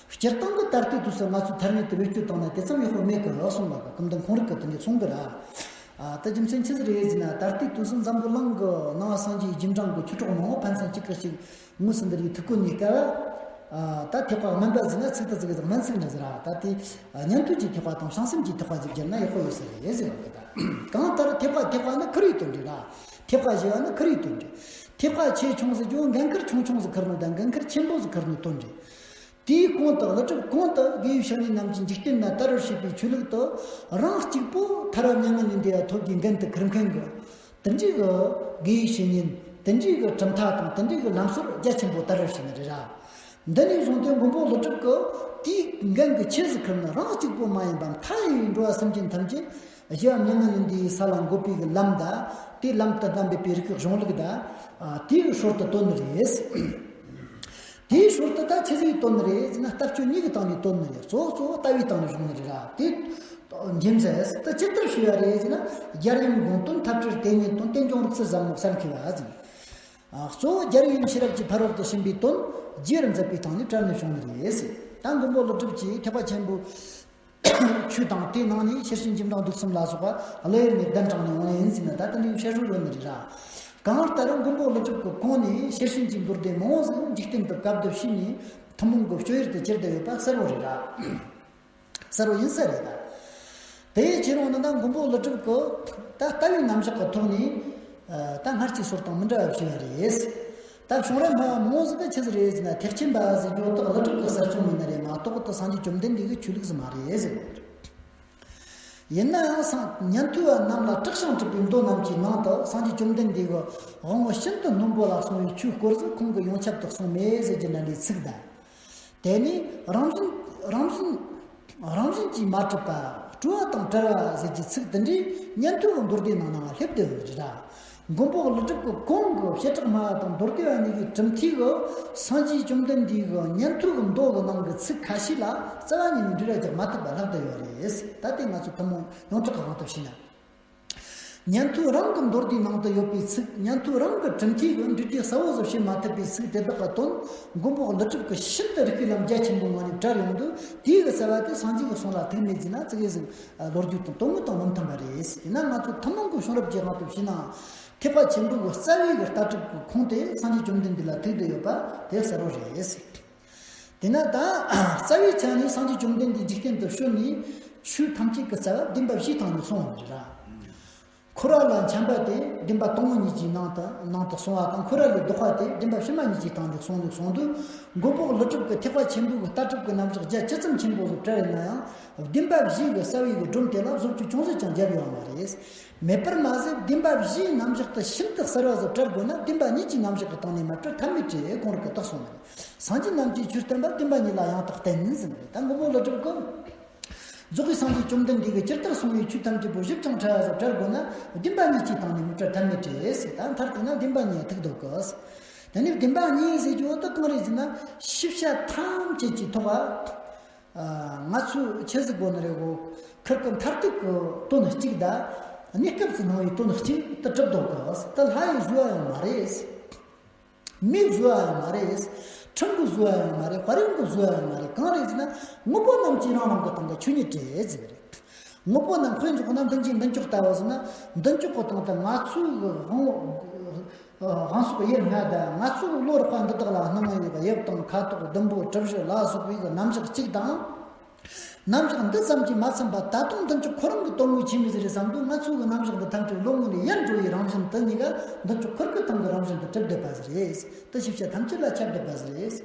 སྤྱིར་བཏང་གི་ད་ལྟའི་དུས་སུ་ང་ཚོས་ཐ་སྙད་དེ་བེད་སྤྱོད་བཏང་ན་དེ་ཙམ་ཡག་པོ་མེད་གི་གསུངས་ལ། སྐུ་མདུན་ཁོང་རང་གིས་དེ་འདྲ་གསུང་གི་ར། ཨ། ད་རྒྱུ་མཚན་ཆི་ཟིག་རེད་ཟེར་ན། ད་ལྟའི་དུས་སུ་འཛམ་བུ་གླིང་གི་ནང་སངས་རྒྱས་རྗེས་འབྲང་གི་ཆོས་གྲོགས་མང་བོ་ཕན་ཚུན་གཅིག་གིས་གཅིག་དངོས་སུ་འདི་རིགས་ཐུག་གོ་ནས་སྐབས། ཨ། ད་ཐེག་པ་དམན་པ་ཟེར་ན་ཚིག་ད་ཙིག་གེ་ཟིག་དམན་ཚིག་འདྲ་ཟིག་ར། ད་དེ་ཉན་ཐོས་ཀྱི་ཐེག་པ་དང་བྱང་སེམས་ཀྱི་ཐེག་པ་ཟེར་བརྒྱབ་ན་ཡག་པོ་ཡོད་ས་རེད་ཟེར་བ་གི། ད་གང་ལྟར་ཐེག་པ་ཐེག་པ་ནི་ཁུར་བའི་དོན་རེད་ར། ཐེག་པ་ཞེས་པ་ནི་ཁུར་བའི་དོན་རེད། ཐེག་པ་ཆེ་ཆུང་ཟེར་རྒྱུ་འགན་ཁུར་ཆུང་ཆུང་ཟིག་ཁུར་ནོ་དང་འགན་ཁུར་ཆེན་པོ་ཟིག་ཁུར་ནོའི་དོན་རེད། དེའི་གོང་དུ་ཀླུ་སྒྲུབ་གོང་དུ་དགེ་བའི་བཤེས་གཉེན་རྣམས་ཀྱིས་འཇིག་རྟེན་ན་དར་བར་བྱེད་པའི་ཆོས་ལུགས་དེ་རང་གཅིག་པོ་ཐར་པ་མྱ་ངན་ལས་འདས་པ་ཐོབ་རྒྱུའི་འགན་དུ་ཁུར་མཁན་གྱི། དེ་འདྲའི་གི་དགེ་བའི་བཤེས་གཉེན། དེ་འདྲའི་གི་གྲུབ་མཐའ་དང་དེ་འདྲའི་གི་ལམ་སྲོལ་རྒྱ་ཆེན་པོ་དར་བར་བྱས་ནི་རེད་ར། འདི་ནས་བཟུང་སྟེ་མགོན་པོ་ཀླུ་སྒྲུབ་ཀྱིས་དེའི་འགན་གྱི་ཆེད་ཟིག་ཁུར་ནི་རང་གཅིག་པོ་མ་ཡིན་པར་མཐའ་ཡས་པའི་འགྲོ་བ་སེམས་ཅན་ཐམས་ཅད་ཞི་བ་མྱ་ངན་ལས་འདས་པའི་ས་ལ་འགོད་པའི་གི་ལམ་དང་། དེའི་ལམ་དུ་བསྟན་པའི་རིགས་ཀྱི་གཞུང་ལུགས་དང་། ཨ། དེའི་སྲོལ་དུ་བཏོན་ནི་རེད། དེའི་ཞོར་དུ་ད་ཆི་ཟིག་བཏོན་ནི་རེད་ཟེར་ན། ལྟ་སྤྱོད་གཉིས་ཀྱི་སྟེང་ནས་བཏོན་ནི་རེད། གཙོ་བོ་གཙོ་བོ་ལྟ་བའི་སྟེང་ནས་བྱུང་ནི་རེད་ར། དེ་འཇིམ་ཟིལ་ཟེར་ད་ཇི་ལྟར་ཞུས་པ་རེད་ཟེར་ན། རྒྱལ་བའི་དགོངས་དོན་ཐག་བཅད་དེ་ཉིད་དོན། རྟེན་འབྱུང་རིག་རྩལ་ཟབ་མོ་གསར་མཁས་པ་ཟེར། ཨ། གཙོ་བོ་རྒྱལ་བའི་ཡུམ་ཤེས་རབ་ཀྱི་ཕ་རོལ་ཏུ་ཕྱིན་པའི་དོན་རྒྱས་པར་མཛད་པའི་སྟེང་ནས་བཀྲལ་ནས་བྱུང་ནི་རེད་ཟེར། ད་མགོན་པོ་ཀླུ་སྒྲུབ་ཀྱིས་ཐེག་པ་ཆེན་པོའི་ཆོས་དང་། དེའི་ནང་ནས་ཤེར་ཕྱིན་འཇིམ་བྲང་དུག་གསུམ་ལ་སོགས་པ་ཀླུ་ཡུལ་ནས་གདན་དྲངས་ནས་འོང་ཡིན་ཟེར་ན། ད་དེ་འདྲའི་བཤད་སྲོལ་ཡོད་ནི་རེད་ར། གང་ལྟར་མགོན་པོ་ཀླུ་སྒྲུབ་ཀྱི་གོང་ནས་ཤེར་ཕྱིན་གྱི་མདོ་སྡེ་མང་བོ་ཟིག་འཇིག་རྟེན་དུ་བཀའ་བསྡུ་བྱས་ནས་ཐུན་མོང་གི་སྤྱོད་ཡུལ་དུ་གྱུར་བསྡད་ཡོད་པ་གསལ་བོ་རེད་ར། གསལ་བོ་ཡིན་ས་རེད་ད། དེ་ཡི་ཕྱིར་འོང་ན་ད་མགོན་པོ་ཀླུ་སྒྲུབ་ཀྱིས་ད་ལྟ་བའི་རྣམ་གཞག་གི་ཐོག་ནས། ཨ། ད་སྔར་གྱི་སྲོལ་དང་མི་འདྲ་བ་བྱས་པ་རེད། ད་བྱུང་རབས་སྨྲ་བ་མང་བོ་ཟིག་གིས་ཆི་ཟིག་རེད་ཟེར་ན། ཐེག་ཆེན་པ་ཟེར་རྒྱུ་དག་ཀླུ་སྒྲུབ་ཀྱི་གསར་རྩོམ་ཡིན་ནི་རེད་མ་གཏོགས། དེ་སངས་རྒྱས་བཅོམ་ལྡན་འདས་ཀྱི་ཆོས་ལུགས་ཟིག་མ་རེད་ཟེར་བ་རེད། ཡིན་ན་ཡང་སངས་ཉན་ཐོས་པ་རྣམས་ལ་དྲག་ཞིང་གྲུབ་པའི་མདོ་རྣམས་ཀྱི་ནང་དུ་སངས་རྒྱས་བཅོམ་ལྡན་འདས་ཀྱིས་དབང་པོ་ཤིན་ཏུ་རྣོན་པོ་ལ་གསུངས་པའི་ཆོས་སྐོར་ཟིག་ཁོང་གིས་ཡོངས་ཁྱབ་ཏུ་གསུངས་མེད་ཟེར་རྒྱུ་འདྲ་འདྲའི་ཚིག་དང་། དེ་ནས་རང་བཞིན་རང་བཞིན་རང་བཞིན་གྱིས་མ་གྲུབ་པ། སྤྲོས་པ་དང་བྲལ་བ་ཟེར་གྱི་ཚིག་དེ་འདྲའི་ཉན་ཐོས་ཀྱི་མདོ་སྡེ་ནང་ནའང་སླེབས་བསྡད་ཡོད་རེད་ར། མགོན་པོ་ཀླུ་སྒྲུབ་ཀྱི་གོང་གི་བྱེ་བྲག་སྨྲ་བ་དང་མདོ་སྡེ་པ་གཉིས་ཀྱི་གྲུབ་མཐའི་གི་སངས་རྒྱས་བཅོམ་ལྡན་འདས་ཀྱི་ཉན་ཐོས་ཀྱི་མདོ་གི་ནང་གི་ཚིག་ཁ་ཤས་ལ་རྩ་བ་ཉིད་ནས་འབྲེལ་བ་རྒྱག་མ་ཐུབ་པ་ལྷག་བསྡད་ཡོད་རེད། ད་དེ་ང་ཚོ་ཐུན་མོང་ཡོངས་གྲགས་ཀྱི་དབང་དུ་བྱས་ན། ཉན་ཐོས་རང་གི་མདོ་སྡེའི་ནང་དུ་ཡོད་པའི་ཚིག་ཉན་ཐོས་རང་གི་གྲུབ་མཐའི་གི་འགྲེལ་བཤད་གསལ་བོ་ཟིག་བྱེད་མ་ཐུབ་པའི་ཚིག་དེ་དག་གི་དོན་མགོན་པོ་ཀླུ་སྒྲུབ་ཀྱིས་ཤིན་ཏུ་རིགས་པའི་ལམ་རྒྱ་ཆེན་པོའི་ངང་ནས་བཀྲལ་ཡོང་དུས། དེའི་གི་རྩ་བ་དེ་སངས་རྒྱས་ཀྱི་གསུང་ལ་ཐུག་མེད་ཟེར་ན་ཙི་གེ་ཟིག་ལོ་རྒྱུས་དང་དོན་དངོས་དང་མི་མཐུན་པ་རེད། ཡིན་ན་ང་ཚོ་ཐུན་མོང་གི་བྱུང་རབས་ཀྱི་དབང་དུ་བྱས་ནའང་། ཐེག་པ་ཆེན་པོའི་གི་རྩ་བའི་གི་ལྟ་གྲུབ་ཀྱི་ཁུངས་དེ་སངས་རྒྱས་བཅོམ་ལྡན་འདས་ལ་ཐུག་བསྡད་ཡོད་པ་དེ་གསལ་བོ་རེད། དེས་ན་ད་རྩ་བའི་ཆ་ནས་སངས་རྒྱས་བཅོམ་ལྡན་འདས་འཇིག་རྟེན་དུ་བྱོན་ནས་ཆོས་ཐམས་ཅད་ཀྱི་རྩ་བ་བདེན་པ་བཞིའི་སྟེང་ནས་གསུངས་པ་རེད་ར། འཁོར་བ་ལ་འཁྱམས་པ་དེ་བདེན་པ་དང་པོ་གཉིས་ཀྱི་ནང་དུ་ནང་དུ་གསུངས་པ་དང་། འཁོར་བ་ལས་ལྡོག་པ་དེ་བདེན་པ་ཕྱི་མ་གཉིས་ཀྱི་སྟེང་ནས་གསུངས་ནས་གསུངས་དུས། མགོན་པོ་ཀླུ་སྒྲུབ་ཀྱིས་ཐེག་པ་ཆེན་པོའི་གི་ལྟ་གྲུབ་ཀྱི་རྣམ་གཞག་རྒྱ་ཇི་ཙམ་ཆེན་པོ་ཟིག་བཀྲལ་ཡིན་ན་ཡང་། བདེན་པ་བཞིའི་གི་རྩ་བའི་གི་སྒྲོམ་དེ་ལ་བཟོ་བཅོས་ཅུང་ཟད་ཀྱང་བརྒྱབ་ཡོད་མ་རེད། མེད་པར་མ་ཟད་བདེན་པ་བཞིའི་རྣམ་གཞག་དེ་ཤིན་ཏུ་གསལ་བ་ཟིག་བཀྲལ་དགོས་ན། བདེན་པ་གཉིས་ཀྱི་རྣམ་གཞག་གི་སྟེང་ནས་མ་བཀྲལ་ཐབས་མེད་རེད། གོང་རིམ་གྱིས་བརྟག་སོང་ནས། སངས་རྒྱས་རྣམས་ཀྱིས་ཆོས་བསྟན་པ། བདེན་པ་གཉིས་ལ་ཡང་དག་བརྟེན་ཟེར་ནས། ད་མགོན་པོ་ཀླུ་སྒྲུབ་ཀྱིས། རྫོགས་པའི་སངས་རྒྱས་བཅོམ་ལྡན་འདས་ཀྱིས་ཇི་ལྟར་གསུངས་པའི་ཆོས་ཐམས་ཅད་པོ་ཞིབ་ཅིང་ཕྲ་བ་ཟིག་བཀྲལ་དགོས་ན། བདེན་པ་གཉིས་ཀྱི་སྟེང་ནས་མི་བཀྲལ་ཐབས་མེད་རེད་ཟེར། ད་མཐར་གཏུགས་ན་བདེན་པ་གཉིས་ཐུག་འདུག་གི། དེ་ནས་བདེན་པ་གཉིས་ཟེར་རྒྱུ་བོ་དེ་གང་རེད་ཟེར་ན། ཤེས་བྱ་ཐམས་ཅད་ཀྱི་ཐོག་ཨ། ང་ཚོས་ཆི་ཟིག་དགོས་ནི་རེད་གོ། ཁིར་གི་མཐར་ཐུག་གི་དོན་གཅིག་དང་། གནས་སྐབས་སུ་སྣང་བའི་དོན་གཅིག་དེ་གྲུབ་འདུག་གི། དེ་ལྷ་ཡིས་བཟོས་པ་ཡང་མ་རེད། མིས་བཟོས་པ་ཡང་མ་རེད། ཁྲིམས་ཀྱིས་བཟོས་པ་ཡང་མ་རེད། དཔལ་ཡོན་གྱིས་བཟོས་པ་ཡང་མ་རེད། གང་རེད་ཟེར་ན། དངོས་པོ་རྣམས་ཀྱིས་རང་རང་གི་སྟེང་གི་ཆོས་ཉིད་བྲལ་ཟེར་བ་རེད། དངོས་པོ་རྣམས་དཔེ་འཇོག་ན་མདུན་གྱི་མདུན་ཅོག་ལྟ་བུ་ཟེར་ན། མདུན་ཅོག་གི་སྟེང་དུ་ང་ཚོའི་དབང་དབང་ཕྱུག་ཡུལ་ལྔ་དང་། ང་ཚོའི་བློ་རགས་པ་འདི་དག་ལ་སྣང་བའི་དབྱིབས་དང་ཁ་དོག་ཟླུམ་པོ་གྲུ་བཞི་ལ་སོགས་པའི་རྣམ་གཞག་གཅིག་དང་། རྣམ་གཞག་འདི་ཙམ་གྱིས་མ་ཚིམ་པར། ད་དུང་མདུན་ཅོག་ཁོ་རང་གི་དོན་དངོས་ཆོས་ཉིད་ཟིག་རེད་བསམ་དུས། ང་ཚོའི་གི་རྣམ་གཞག་འདི་ཐམས་ཅད་བློ་ངོ་ནས་ཡལ་འགྲོ་བའི་རང་བཞིན་དེ་གཉིས་ཀ་མདུན་ཅོག་ཁུར་གི་སྟེང་གི་རང་བཞིན་དུ་གྲུབ་བསྡད་པ་ཟིག་རེད། དེ་ཤེས་བྱ་ཐམས་ཅད་ལ་ཁྱབ་བསྡད་པ་ཟིག་རེད།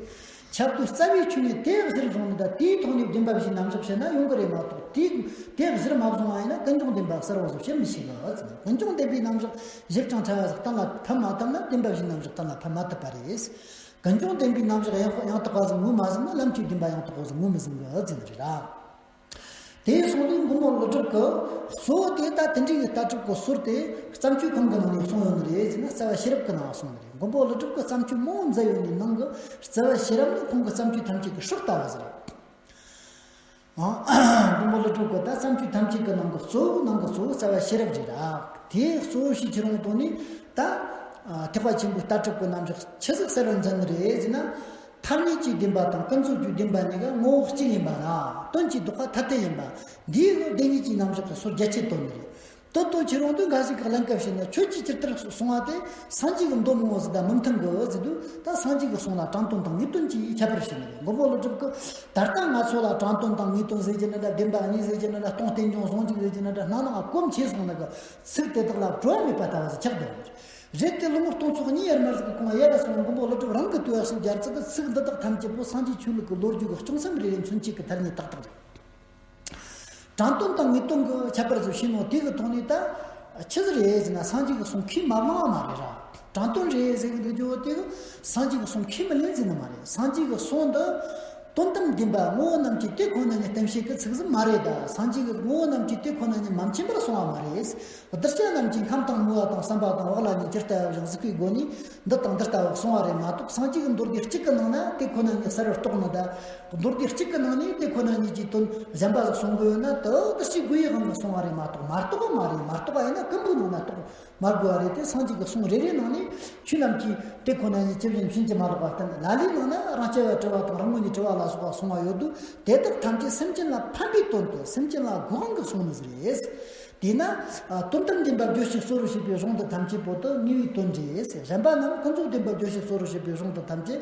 ཁྱབ་དུས་རྩ་བའི་ཆོས་ཉིད་དེ་གཟིར་བཟུང་ནས། ད་དེའི་ཐོག་ནས་བདེན་པ་བཞིའི་རྣམ་གཞག་བཤད་ན་ཡོང་གི་རེད་མ་གཏོགས། དེ་དེ་གཟིར་མ་བཟུང་བ་ཡིན་ན་ཀུན་འབྱུང་བདེན་པ་གསལ་བོ་ཟིག་བཤད་མི་ཤེས་གི། ཀུན་འབྱུང་བདེན་པའི་རྣམ་གཞག་ཞིབ་ཅིང་ཕྲ་བ་ཟིག་གཏན་ལ་ཕབ་མ་བཏང་ན། བདེན་པ་བཞིའི་རྣམ་གཞག་གཏན་ལ་ཕབ་མ་ཐུབ་པ་རེད། ཀུན་འབྱུང་བདེན་པའི་རྣམ་གཞག་ཡང་ཡང་དག་པ་ཟིག་ངོས་མ་ཟིན་ན། ལམ་གྱི་བདེན་པ་ཡང་དག་པོ་ཟིག་ངོས་མི་ཟིན་གི་ཟེར་ནི་རེད་ར། དེ་སོང་དུས་མགོན་པོ་ཀླུ་སྒྲུབ་ཀྱིས་གཙོ་བོ་དེ་ད་དེ་འདྲའི་ལྟ་གྲུབ་ཀྱི་སྲོལ་དེ་བརྩམས་ཆོས་ཁོང་གི་ནང་ནས་གསུངས་ཡོད་ནི་རེད་ཟེར་ན། རྩ་བ་ཤེས་རབ་ཀྱི་ནང་གསུངས་ནི་རེད། མགོན་པོ་ཀླུ་སྒྲུབ་ཀྱིས་བརྩམས་ཆོས་མང་བོ་མཛད་ཡོད་ནི་ནང་གི་རྩ་བ་ཤེས་རབ་ནི་ཁོང་གི་བརྩམས་ཆོས་ཐམས་ཅད་ཀྱི་སྲོག་ལྟ་བུ་ཟིག་རེད། ཨང་། མགོན་པོ་ཀླུ་སྒྲུབ་ཀྱི་ད་བརྩམས་ཆོས་ཐམས་ཅད་ཀྱི་ནང་གི་གཙོ་བོ་ནང་གི་གཙོ་བོ་རྩ་བ་ཤེས་རབ་རེད་ར། དེ་གཙོ་བོ་ཞིག་ཁྱེར་ཡོང་དོན་ནི་ད་ཐེག་པ་ཆེན་པོའི་ལྟ་གྲུབ་ཀྱི་རྣམ་གཞག་ཆི་ཟིག་གསལ་བར་མཛད་ནི་རེད་ཟེར་ན། ཐ་སྙད་ཀྱི་བདེན་པ་དང་ཀུན་རྫོབ་ཀྱི་བདེན་པ་གཉིས་ཀ་ངོ་བོ་གཅིག་ཡིན་པ་དང་། དོན་གྱི་ལྡོག་པ་ཐ་དད་ཡིན་པ། འདིའི་བདེན་གཉིས་ཀྱི་རྣམ་གཞག་གི་སྲོལ་རྒྱ་ཆེར་བཏོད་ནི་རེད། དོན་དུ་ཁྱེར་ཡོང་དུས་འགའ་ཞིག་གིས་གླེང་སྐབས་བྱས་ན། ཁྱོད་ཀྱིས་ཇི་ལྟར་གསུངས་པ་དེ་སངས་རྒྱས་ཀྱི་མདོ་མང་བོ་ཟིག་དང་མི་མཐུན་གི་ཟེར་དུས། ད་སངས་རྒྱས་ཀྱི་གསུང་ལ་དྲང་དོན་དང་ངེས་དོན་གྱིས་ཁྱད་པར་ཕྱེ་ནི་རེད། མགོན་པོ་ཀླུ་སྒྲུབ་ཀྱིས་ད་ལྟ་ང་ཚོ་ལ་དྲང་དོན་དང་ངེས་དོན་ཟེར་གྱི་ནི་འདྲ། བདེན་པ་གཉིས་ཟེར་གྱི་ནི་འདྲ། སྟོང་རྟེན་འབྱུང་ཟུང་འཇུག་ཟེར་གྱི་ནི་འདྲ། སྣ་ནང་གོམས་ཆེ་སོང་ན་གི་ཚིག་དེ་དག་ལ་བྲོ་བ་མེད་པ་ལྟ་བུ་ཟིག་ཆགས་བསྡད་ཡོད་རེད། རེད་དེ། གློ་ངོར་སྟོང་ཚོ་གཉིས་ཡར་མར་ཟིག་གི་གོང་ཡར་སོང་། མགོན་པོ་ཀླུ་སྒྲུབ་རང་གིས་བཏོན་ཡག་ཞིག་སྦྱར་ཚིག་གི་ཚིག་འདི་དག་ཐམས་ཅད་པོ་སངས་རྒྱས་ཆོས་ལུགས་ཀྱི་ལོ་རྒྱུས་ཀྱི་སྐྱོང་མཚམས་རེ་རེ་མཚོན་བྱེད་ཀྱི་ཐ་སྙད་ཏག་ཏག་རེད། དྲང་དོན་དང་ངེས་དོན་གྱི་ཁྱད་པར་ཟིག་ཕྱེ་ནོ་དེ་གི་ཐོག་ནས་ད་ཆི་ཟིག་རེད་ཟེར་ན། སངས་རྒྱས་ཀྱི་གསུང་ཁས་མ་བླངས་པ་མ་རེད་ར། དྲང་དོན་རེད་ཟེར་གི་འདུག་རྒྱུ་བོ་དེ་གི་སངས་རྒྱས་ཀྱི་གསུང་ཁས་མི་ལེན་ཟེར་ནི་མ་རེད། སངས་རྒྱས་ཀྱི་གསུང་འདི་དོན་དམ་བདེན་པ་ངོ་བོ་རྣམས་ཀྱིས་དེ་ཁོ་ན་ཉིད་བསྟན་བྱེད་ཀྱི་ཚིག་ཟིག་མ་རེད། ད་སངས་རྒྱས་ཀྱི་ངོ་བོ་རྣམས་ཀྱིས་དེ་ཁོ་ན་ཉིད་མ་མཁྱེན་པར་གསུངས་པ་མ་རེད། གདུལ་བྱ་རྣམས་ཀྱིས་ཁམས་དང་མོས་པ་དང་བསམ་པ་དང་བག་ལ་ཉལ་ཇི་ལྟ་བུ་བཞིན་གཟིགས་པའི་སྒོ་ནས་འདི་དང་འདི་ལྟ་བུ་གསུངས་པ་རེད་མ་གཏོགས། སངས་རྒྱས་ཀྱི་མདོ་སྡེ་གཅིག་གི་ནང་ན་དེ་ཁོ་ན་ཉིད་གསལ་བར་རྟོགས་ནི་དང་། མདོ་སྡེ་གཅིག་གི་ནང་ནས་དེ་ཁོ་ན་ཉིད་ཀྱི་དོན་གཞན་པ་ཟིག་གསུང་གི་ཡོད་ན། དེ་དེ་ཅིག་དགོས་ཡག་གི་གསུང་བ་རེད་མ་གཏོགས། མ་རྟོགས་པ་མ་རེད། མ་རྟོགས་པ་ཡིན་ན་ཀུན་པོའི་ནང་ན་རྟོགས་མ་དགོས་པ་རེད་དེ། སངས་རྒྱས་ཀྱི་གསུང་རེ་རེའི་ནང་ནས་ཆོས་རྣམས་ཀྱི་དེ་ཁོ་ན་ཉིད་ཇི་བཞིན་བྱིན་གྱིས་མ་རློབ་པར་བསྟན། ལ་ལའི་ནང་ན་རང་རྐྱ་བས་དྲི་བ་དང་རང་ངོས་ནས་དྲི་བ་ལ་སོགས་པ་གསུང་བ་ཡོད་དུས། དེ་དག་ཐམས་ཅད་སེམས་ཅན་ལ་ཕན་པའི་དོན་དུ། སེམས་ཅན་ལ་དགོས་དབང་གིས་གསུངས་ནི་ཟིག་རེད། དེས་ན། ཨ། དོན་དམ་བདེན་པ་བརྗོད་བྱའི་སོ་རུ་བྱེད་པའི་གཞུང་འདི་ཐམས་ཅད་པོ་དེ་ངེས་པའི་དོན་རེད། གཞན་པ་རྣམས་ཀུན་རྫོབ་བདེན་པ་བརྗོད་བྱའི་སོ་རུ་བྱེད་པའི་གཞུང་འདི་ཐམས་ཅད་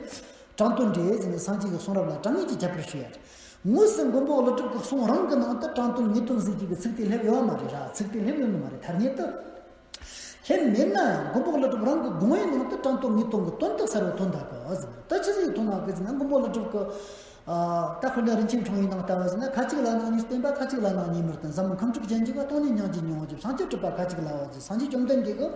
དྲང་དོན་རེད་ཟེར་ནས་སངས་རྒྱས་ཀྱི་གསུང་རབ་ལ་དྲང་ངེས་ཀྱི་ཁྱད་པར་ཞུ་ཡ་རེད། དངོས་སུ་མགོན་པོ་ཀླུ་སྒྲུབ་ཀྱི་གསུང་རང་གི་ནང་དུ་དྲང་དོན་ངེས་དོན་ཟེར་རྒྱུ་གི་ཚིག་དེ་སླེབས་ཡོད་མ་རེད་ར། ཚིག་དེ་སླེབས་ཡོད་ནི་མ་རེད། ཐ་སྙད་དུ། སླེབས་མེད་ན་ཡང་མགོན་པོ་ཀླུ་སྒྲུབ་རང་གི་དགོངས་པའི་ནང་དུ་དྲང་དོན་ངེས་དོན་གྱི་དོན་དག་གསལ་བོ་ཐོན་ད་གི་ཟེར། ད་ཆི་ཟིག་ཐོན་ན་གི་ཟེར་ན། མགོན་པོ་ཀླུ་སྒྲུབ་ཀྱི། ཨ། ད་དཔེར་ན་རིན་ཆེན་འཕྲེང་བའི་ནང་ལྟ་བུ་ཟེར་ན། ཁ་ཅིག་ལ་ནང་ཉིད་བསྟན་པ། ཁ་ཅིག་ལ་ནང་ཉིད་མི་བསྟན། ཟབ་མོ་ཁམས་སྤྲུལ་སྤྱན་གྱིས་པ། སྟོང་ཉིད་སྙིང་རྗེའི་སྙིང་པོ་བརྗོད། བྱང་ཆུབ་སྒྲུབ་པ་ཁ་ཅིག་ལ་བ་ཟེར། སངས་རྒྱས་བཅོམ་ལྡན་འདས་ཀྱིས་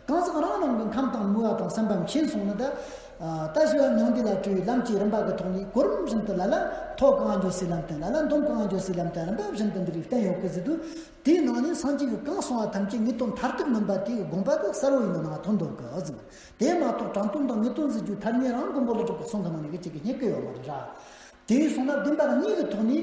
གང་ཟག་རང་རང་གི་ཁམས་དང་མོས་པ་དང་བསམ་པ་མཁྱེན་སོང་ན། ད་ཨ། ད་ཞི་བ་མྱང་འདས་ལ་སྤྲོ་བའི་ལམ་གྱི་རིམ་པ་གི་ཐོག་ནས་གོ་རིམ་བཞིན་དུ་ལ་ལ་མཐོ་གང་འགྱོ་སའི་ལམ་བསྟན། ལ་ལ་འདོམ་གང་འགྱོ་སའི་ལམ་བསྟན། རིམ་པ་བཞིན་དུ་འདི་རིགས་བསྟན་ཡོད་གི་ཟེར་དུས། དེའི་ནང་ནས་སངས་རྒྱས་ཀྱིས་གང་གསུངས་པ་ཐམས་ཅད་ངེས་དོན་མཐར་ཐུག་མིན་པ་དེ་གི་དགོངས་པ་དེ་གསལ་བོ་ཡིན་ནོ་ནང་ཐོན་འདུག་གི་ཟེར། དེ་མ་གཏོགས་དྲང་དོན་དང་ངེས་དོན་ཟེར་རྒྱུའི་ཐ་སྙད་རང་མགོན་པོ་ཀླུ་སྒྲུབ་ཀྱི་གསུང་གི་ནང་ནས་གི་གཅིག་གི་རྙེད་གི་ཡོད་མ་རེད་ར། དེ་ཡིན་སོང་ན་བདེན་པ་གཉིས་ཀྱི་ཐོག་ནས་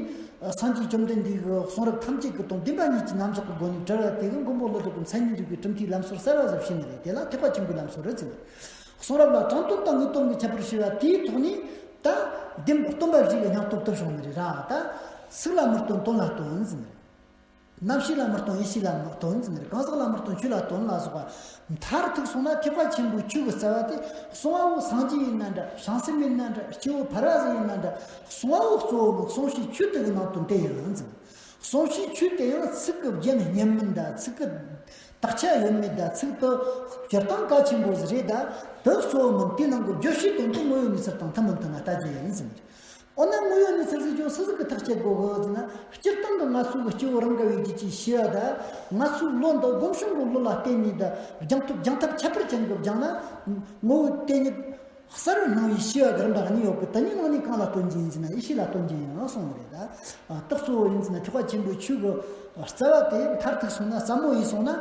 སངས་རྒྱས་བཅོམ་ལྡན་འདས་ཀྱི་གསུང་རབ་ཐམས་ཅད་ཀྱི་དོན་བདེན་པ་གཉིས་ཀྱི་རྣམ་གཞག་གི་སྒོ་ནས་བྲལ་བ་དེ་གི་མགོན་པོ་ཀླུ་སྒྲུབ་ཀྱི་མཚན་ཉིད་རིག་པའི་གྲུབ་མཐའི་ལམ་སྲོལ་གསལ་བ་ཟིག་བྱས་ནི་རེད། དེ་ལ་ཐེག་པ་ཆེན་པོའི་ལམ་སྲོལ་རེད་ཟེར། གསུང་རབ་ལ་དྲང་དོན་དང་ངེས་དོན་གྱི་ཁྱད་པར་ཕྱེ་བ་དེའི་ཐོག་ནས་ད་བདེན་སྟོན་པ་བཞི་གི་སྙིང་སྟོབས་དེ་བྱུང་ནི་རེད་ར། ད་ཚིག་ལ་མི་རྟོན་དོན་ལ་རྟོན་ཟེར་ནི་རེད། རྣམ་ཤེས་ལ་མི་རྟོན་ཡིད་ཤེས་ལ་མི་རྟོན་ཟེར་ནི་རེད། གང་ཟག་ལ་མི་རྟོན་ཆོས་ལ་རྟོན་ལ་སོགས་པ། མཐར་ཐུག་སོང་ན་ཐེག་པ་ཆེན་པོའི་ཆོས་ཀྱི་རྩ་བ་དེ། གསང་བ་བོ་སངས་རྒྱས་ཡིན་ན་འདྲ། བྱང་སེམས་ཡིན་ན་འདྲ། སྐྱེ་བོ་ཕལ་བ་ཟིག་ཡིན་ན་འདྲ། གསང་བ་བོ་གཙོ་བོ་ནི་གསང་བྱའི་ཆོས་དེ་གི་ནང་དོན་དེ་ཡིན་ཟེར། གསང་བྱའི་ཆོས་དེ་ཡང་ཚིག་གི་རྒྱན་སྙན་མིན་ད། ཚིག་གི་དག་ཆ་ཡོད་མེད་ད། ཚིག་དེ་སྤྱིར་བཏང་གལ་ཆེན་པོ་ཟིག་རེད་ད། དེ་གཙོ་བོ་མིན། དེའི་ནང་གི་བརྗོད་བྱའི་དོན་དེ་དངོས་ཡོད་གནས་ཚུལ་དང་མཐུན་མི་མཐུན་ན་ལྟ་རྒྱུ་ཡིན་ཟེར། འོ་ན་དངོས་ཡོད་གནས་ཚུལ་ཟེར་རྒྱུ་སུ་ཟིག་གིས་ཐག་གཅོད་དགོས་གི་ཟེར་ན། སྤྱིར་བཏང་གི་ང་ཚོ་གི་སྐྱེ་བོ་རང་གི་བས་རྒྱུད་ཀྱི་ཤེས་པ་ད། ང་ཚོའི་བློ་འདི་སྒོམ་བྱུང་གི་བློ་ལ་བརྟེན་ནས་ད། སྦྱང་ཐུབ་སྦྱང་ཐབས་ཁྱད་པར་ཅན་གྱི་སྦྱངས་ན། ངོ་བོ་དེ་ཉིད་གསལ་བར་སྣང་བའི་ཤེས་པ་གི་རིམ་པ་གཉིས་ཡོད་གི། དེ་གཉིས་ནང་ནས་གང་ལ་སྟོན་རྒྱུ་ཡིན་ཟེར་ན། ཡིད་ཤེས་ལ་སྟོན་རྒྱུ་ཡིན་གསུངས་པ་རེད་ད། ཨ། རྟགས་གཙོ་བོ་ཡིན་ཟེར་ན། ཐེག་པ་ཆེན་པོའི་ཆོས་ཀྱི་རྩ་བ་དེ་མཐར་ཐུག་སོང་ན། ཟབ་མོ་ཡིན་སོང་ན།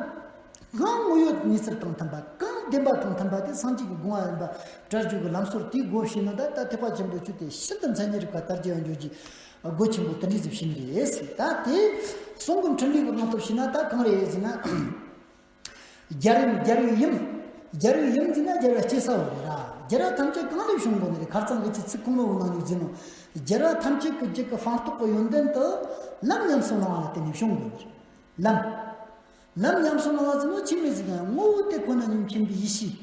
གང་དངོས་ཡོད་གནས་ཚུལ་དང་མཐུན་པ། གང་བདེན་པ་དང་མཐུན་པ་དེ་སངས་རྒྱས་ཀྱི་དགོངས་པ་ཡིན་པ་བྲལ་རྒྱུ་གི་ལམ་སྲོལ་དེའི་སྒོ་ཕྱེ་ན། ད་ད་ཐེག་པ་ཆེན་པོའི་ཆོས་དེ་ཤིན་ཏུ་མཚན་ཉིད་རིག་པ་དར་རྒྱས་འགྱོ་རྒྱུའི་སྒོ་ཆེན་པོ་དེ་འདྲ་ཟིག་ཕྱེ་ནི་རེད་ཟེར། ད་དེ་གསུང་གི་འཕྲིན་ལས་ཀྱི་དབང་དུ་བྱས་ན་ད་གང་རེད་ཟེར་ན། སྦྱར་ཡུམ། སྦྱར་བའི་ཡུམ། སྦྱར་བའི་ཡུམ་ཟེར་ན་སྦྱར་བ་སྐྱེ་ས་བོ་རེད་ར། སྦྱར་བ་ཐམས་ཅད་གང་ལས་བྱུང་དགོས་ནི་རེད། ཁ་རྩང་གི་ཅི་ཚིག་གོང་མ་བོ་ནང་ནས་བརྗོད་ནོ། སྦྱར་བ་ཐམས་ཅད་ཀྱི་རྒྱུད་ཀྱི་སྤངས་རྟོགས་ཀྱི་ཡོན་ཏན་དུ་ལམ་ཉམས་སུ་བླང་བ་ལ་བརྟེན་ནས་བྱུང་དགོས་ནི་རེད། ལམ། ལམ་ཉམས་སུ་བླང་བ་ཟེར་ནོ་ཆི་མོ་ཟིག་ཡང་ངོ་བོ་དེ་ཁོ་ན་ཉིད་མཁྱེན་པའི་ཡེ་ཤེས།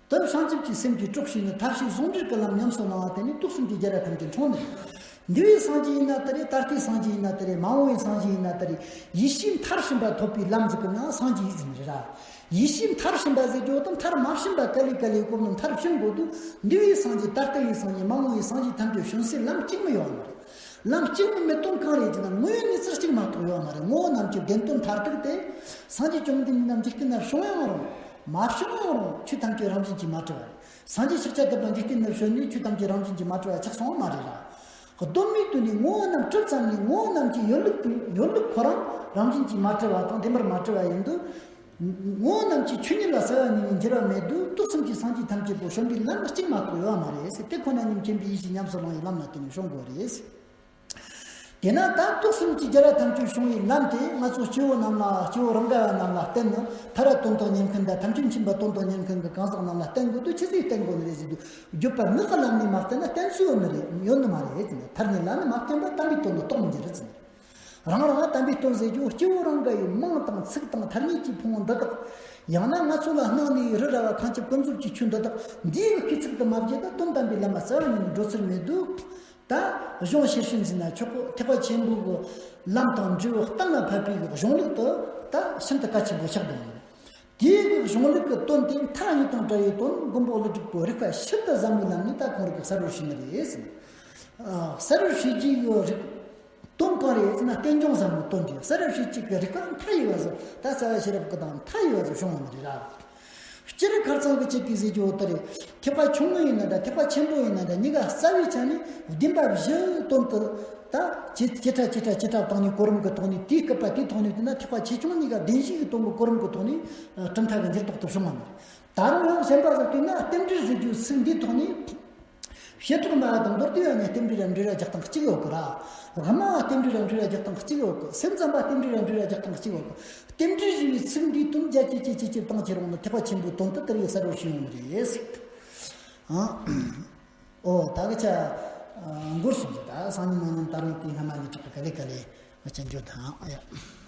དོན་བྱང་ཆུབ་ཀྱི་སེམས་ཀྱི་གྲོགས་བྱས་ནས་ཐབས་ཤེས་ཟུང་འབྲེལ་གྱི་ལམ་ཉམས་སུ་བླང་བ་དེ་ནི་དུག་གསུམ་གྱི་སྦྱར་བ་ཐམས་ཅད་འཁྲུངས་ནས། འདུལ་བའི་སངས་རྒྱས་ཡིན་ན་དེ་རེད། ད་ལྟའི་སངས་རྒྱས་ཡིན་ན་དེ་རེད། མ་འོངས་པའི་སངས་རྒྱས་ཡིན་ན་དེ་རེད། ཡེ་ཤེས་མཐར་ཕྱིན་པ་ཐོབ་པའི་ལམ་ཟིག་གི་ནང་སངས་རྒྱས་ཡིན་ཟིན་རེད་ར། ཡེ་ཤེས་མཐར་ཕྱིན་པ་ཟེར་རྒྱུ་དང་མཐར་མ་ཕྱིན་པ་ག་ལེ་ག་ལེ་གོ་ནོ། མཐར་ཕྱིན་དགོས་དུས་འདུལ་བའི་སངས་རྒྱས། ད་ལྟ་བའི་སངས་རྒྱས། མ་འོངས་པའི་སངས་རྒྱས་ཐམས་ཅད་བྱོན་སའི་ལམ་གཅིག་མི་ཡོད་ནི་རེད། ལམ་གཅིག་མི་མེད་དོན་གང་རེད་ཅེ་ན། དངོས་ཡོད་གནས་ཚུལ་གཅིག་མ་གཏོགས་ཡོད་མ་རེད། ངོ་བོ་རྣམས་ཀྱི་བདེན་དོན་མཐར་ཐུག་དེ། སངས་རྒྱས་བཅོམ་ལྡན་འདས་རྣམས་འཇིག་རྟེན་ན་བྱུང་ཡང་རུང་། མ་བྱུང་ཡང་རུང་། ཆོས་ཐམས་ཅད་རང་བཞིན་གྱིས་མ་གྲུབ་པ་རེད། སངས་རྒྱས་ཤཱཀྱ་ཐུབ་པ་འཇིག་རྟེན་ན་བྱོན་ནས་ཆོས་ཐམས་ཅད་རང་བཞིན་གྱིས་མ་གྲུབ་པ་ཆགས་སོང་བ་མ་རེད་ར། གདོད་མའི་དོན་ནི་ངོ་བོ་རྣམས་གྲུབ་ཙམ་ནས། ངོ་བོ་རྣམས་ཀྱི་ཡོད་ལུགས་དང་ཡོད་ལུགས་ཁོ་རང་རང་བཞིན་གྱིས་མ་གྲུབ་པ་དང་བདེན་པར་མ་གྲུབ་པ་ཡིན་དུས། ངོ་བོ་རྣམས་ཀྱི་ཆོས་ཉིད་ལ་གསལ་བ་ཉིད་ནས་འགྱུར་བ་མེད་དུས། དུག་གསུམ་གྱི་སངས་རྒྱས་ཐམས་ཅད་པོ་བྱོན་པའི་ལམ་གཅིག་མ་གཏོགས་ཡོད་བ་མ་རེད་ཟེར། དེ་ཁོ་ན་ཉིད་མཁྱེན་པའི་ཡེ་ཤེས་ཉམས་སུ་བླངས་པའི་ལམ་ལ་བརྟེན་ནས་བྱུང་དགོས་རེད། དེས་ན་ད་དུག་གསུམ་གྱི་སྦྱར་བ་ཐམས་ཅད་བྱུང་བའི་ལམ་དེ་ང་ཚོ་སྐྱེ་བོ་རྣམས་ལ། སྐྱེ་བོ་རང་ག་བ་རྣམས་ལ་བསྟན་ནས། ཐར་པ་དོན་དུ་གཉེར་མཁན་དང་ཐམས་ཅད་མཁྱེན་པ་དོན་དུ་གཉེར་མཁན་གྱི་གང་ཟག་རྣམས་ལ་བསྟན་དགོས་དུས། ཆི་ཟིག་བསྟན་དགོས་ནི་རེད་ཟེར་དུས། བརྗོད་པ་ངག་གི་ལམ་ནས་མ་བསྟན་ན་བསྟན་སྲོལ་ཡོད་ནི་རེད། ཡོད་ནི་མ་རེད་ཟེར་ནས། ཐར་ནི་ལ་ནི་མ་བསྟན་པ་དམ་པའི་དོན་ལ་གཏོགས་མི་འགྱུར་ཟེར་ནས། རང་རང་དམ་པའི་དོན་ཟེར་རྒྱུ་སྐྱེ་བོ་རང་ག་བའི་མིང་དང་ཚིག་དང་ཐ་སྙད་ཀྱི་ཕུང་བོ་འདི་དག། ཡང་ན་ང་ཚོ་ལ་སྣང་ནས་རི་ར་བ་ཁ་འཆབ་ཀུན་རྫོབ་ཀྱི་ཆོས་འདི་དག་འདིའི་གི་སྐུལ་ཚིག་ཏུ་མ་བརྗོད་ན་དོན་དམ་པའི་ལམ་ལ་རྩ་བ་ཉིད་ནས་འགྲོ་ཚུལ་མེད་དུས། ད་གཞུང་ཤེར་ཕྱིན་ཟེར་ན་ཆོག་གོ། ཐེག་པ་ཆེན་པོ་གི་ལམ་དང་འབྲས་བུ་གཏན་ལ་ཕབ་པའི་གི་གཞུང་ལུགས་དེ་ད་ཤིན་ཏུ་གལ་ཆེན་པོ་ཆགས་འདུག། དེའི་གི་གཞུང་ལུགས་ཀྱི་དོན་དེ་མཐའ་གཉིས་དང་བྲལ་བའི་དོན་མགོན་པོ་ཀླུ་སྒྲུབ་པོ་རིགས་པ་ཕྱིར་དུ་ཟབ་མོའི་ལམ་ནས་ད་ཁོང་རིགས་ཀྱིས་གསལ་བར་བྱས་ནི་རེད་ཟེར། ཨ། གསལ་བར་བྱེད་རྒྱུའི་གི་རིགས་དོན་གང་རེད་ཟེར་ན། རྟེན་འབྱུང་ཟབ་མོའི་དོན་དེ་གསལ་བར་བྱེད་རྒྱུ་གི་རིགས་པ་མཐའ་ཡས་པ་ཟིག། ད་རྩ་བ་ཤེས་རབ་ཀྱི་དང་མཐའ་ཡས་པ་ཟིག་བྱུང་བ་ནི་རེད་ར། སྤྱིར་ཁ་རྩང་གི་ཆེད་ཀྱི་ཟེར་རྒྱུ་དེ་རེད། ཐེག་པ་ཆུང་ངུ་ཡིན་ན་འདྲ། ཐེག་པ་ཆེན་པོ་ཡིན་ན་འདྲ། གཉིས་ཀ་རྩ་བའི་ཆ་ནས་བདེན་པ་བཞིའི་དོན་དུ་ད་ཇི་ཇི་ལྟར་ཇི་ལྟར་ཇི་ལྟར་བཏང་ནས་གོ་རིམ་གྱི་ཐོག་ནས། དེའི་སྐབས་པ་དེའི་ཐོག་ནས་བལྟས་ན་ཐེག་པ་ཆེ་ཆུང་གཉིས་ཀ་བདེན་བཞིའི་དོན་གྱི་གོ་རིམ་གྱི་ཐོག་ནས་གྲུབ་མཐའ་གི་འགྱུར་ལྡོག་ཏུ་བྱུང་བ་ནི་རེད། ད་རུང་ཡང་གཞན་པ་ཟིག་བལྟས་ན་རྟེན་འབྲེལ་ཟེར་རྒྱུའི་ཚིག་འདིའི་ཐོག་ནས། བྱེ་བྲག་སྨྲ་བ་དང་མདོ་སྡེ་པ་གཉིས་རྟེན་འབྲེལ་ར་འབྲེལ་བ་རྒྱག་སྟངས་གཅིག་ཡོད་གི་ར། སྨྲ་བ་རྟེན་འབྲེལ་ར་འབྲེལ་བ་རྒྱག་སྟངས་གཅིག་ཡོད་གི། སེམས་ཙམ་པ་རྟེན་འབྲེལ་ར་འབྲེལ་བ་རྒྱག་སྟངས་གཅིག་ཡོད་གི། རྟེན་འབྲེལ་ཞེས་པའི་ཚིག་འདིའི་དོན་རྒྱ་ཆེ་ཆེ་ཆེ་ཆེ་བཏང་ཁྱེར་འོང་ན་ཐེག་པ་ཆེན་པོའི་དོན་དུ་དེ་ཡི་གསལ་བར་བྱེད་ཡོང་ནི་རེད། ཨ། ཨོ་ད་གི་ཆ་འགོར་སོང་ཟིག། ད་སང་ཉིན་གནངས་ཉིན་ད་རུང་དེ་སྔ་མ་ནས་དྲག་གི་ག་ལེ་ག་ལེ་ཅན་འཇོག་དང་ཨ་ཡ།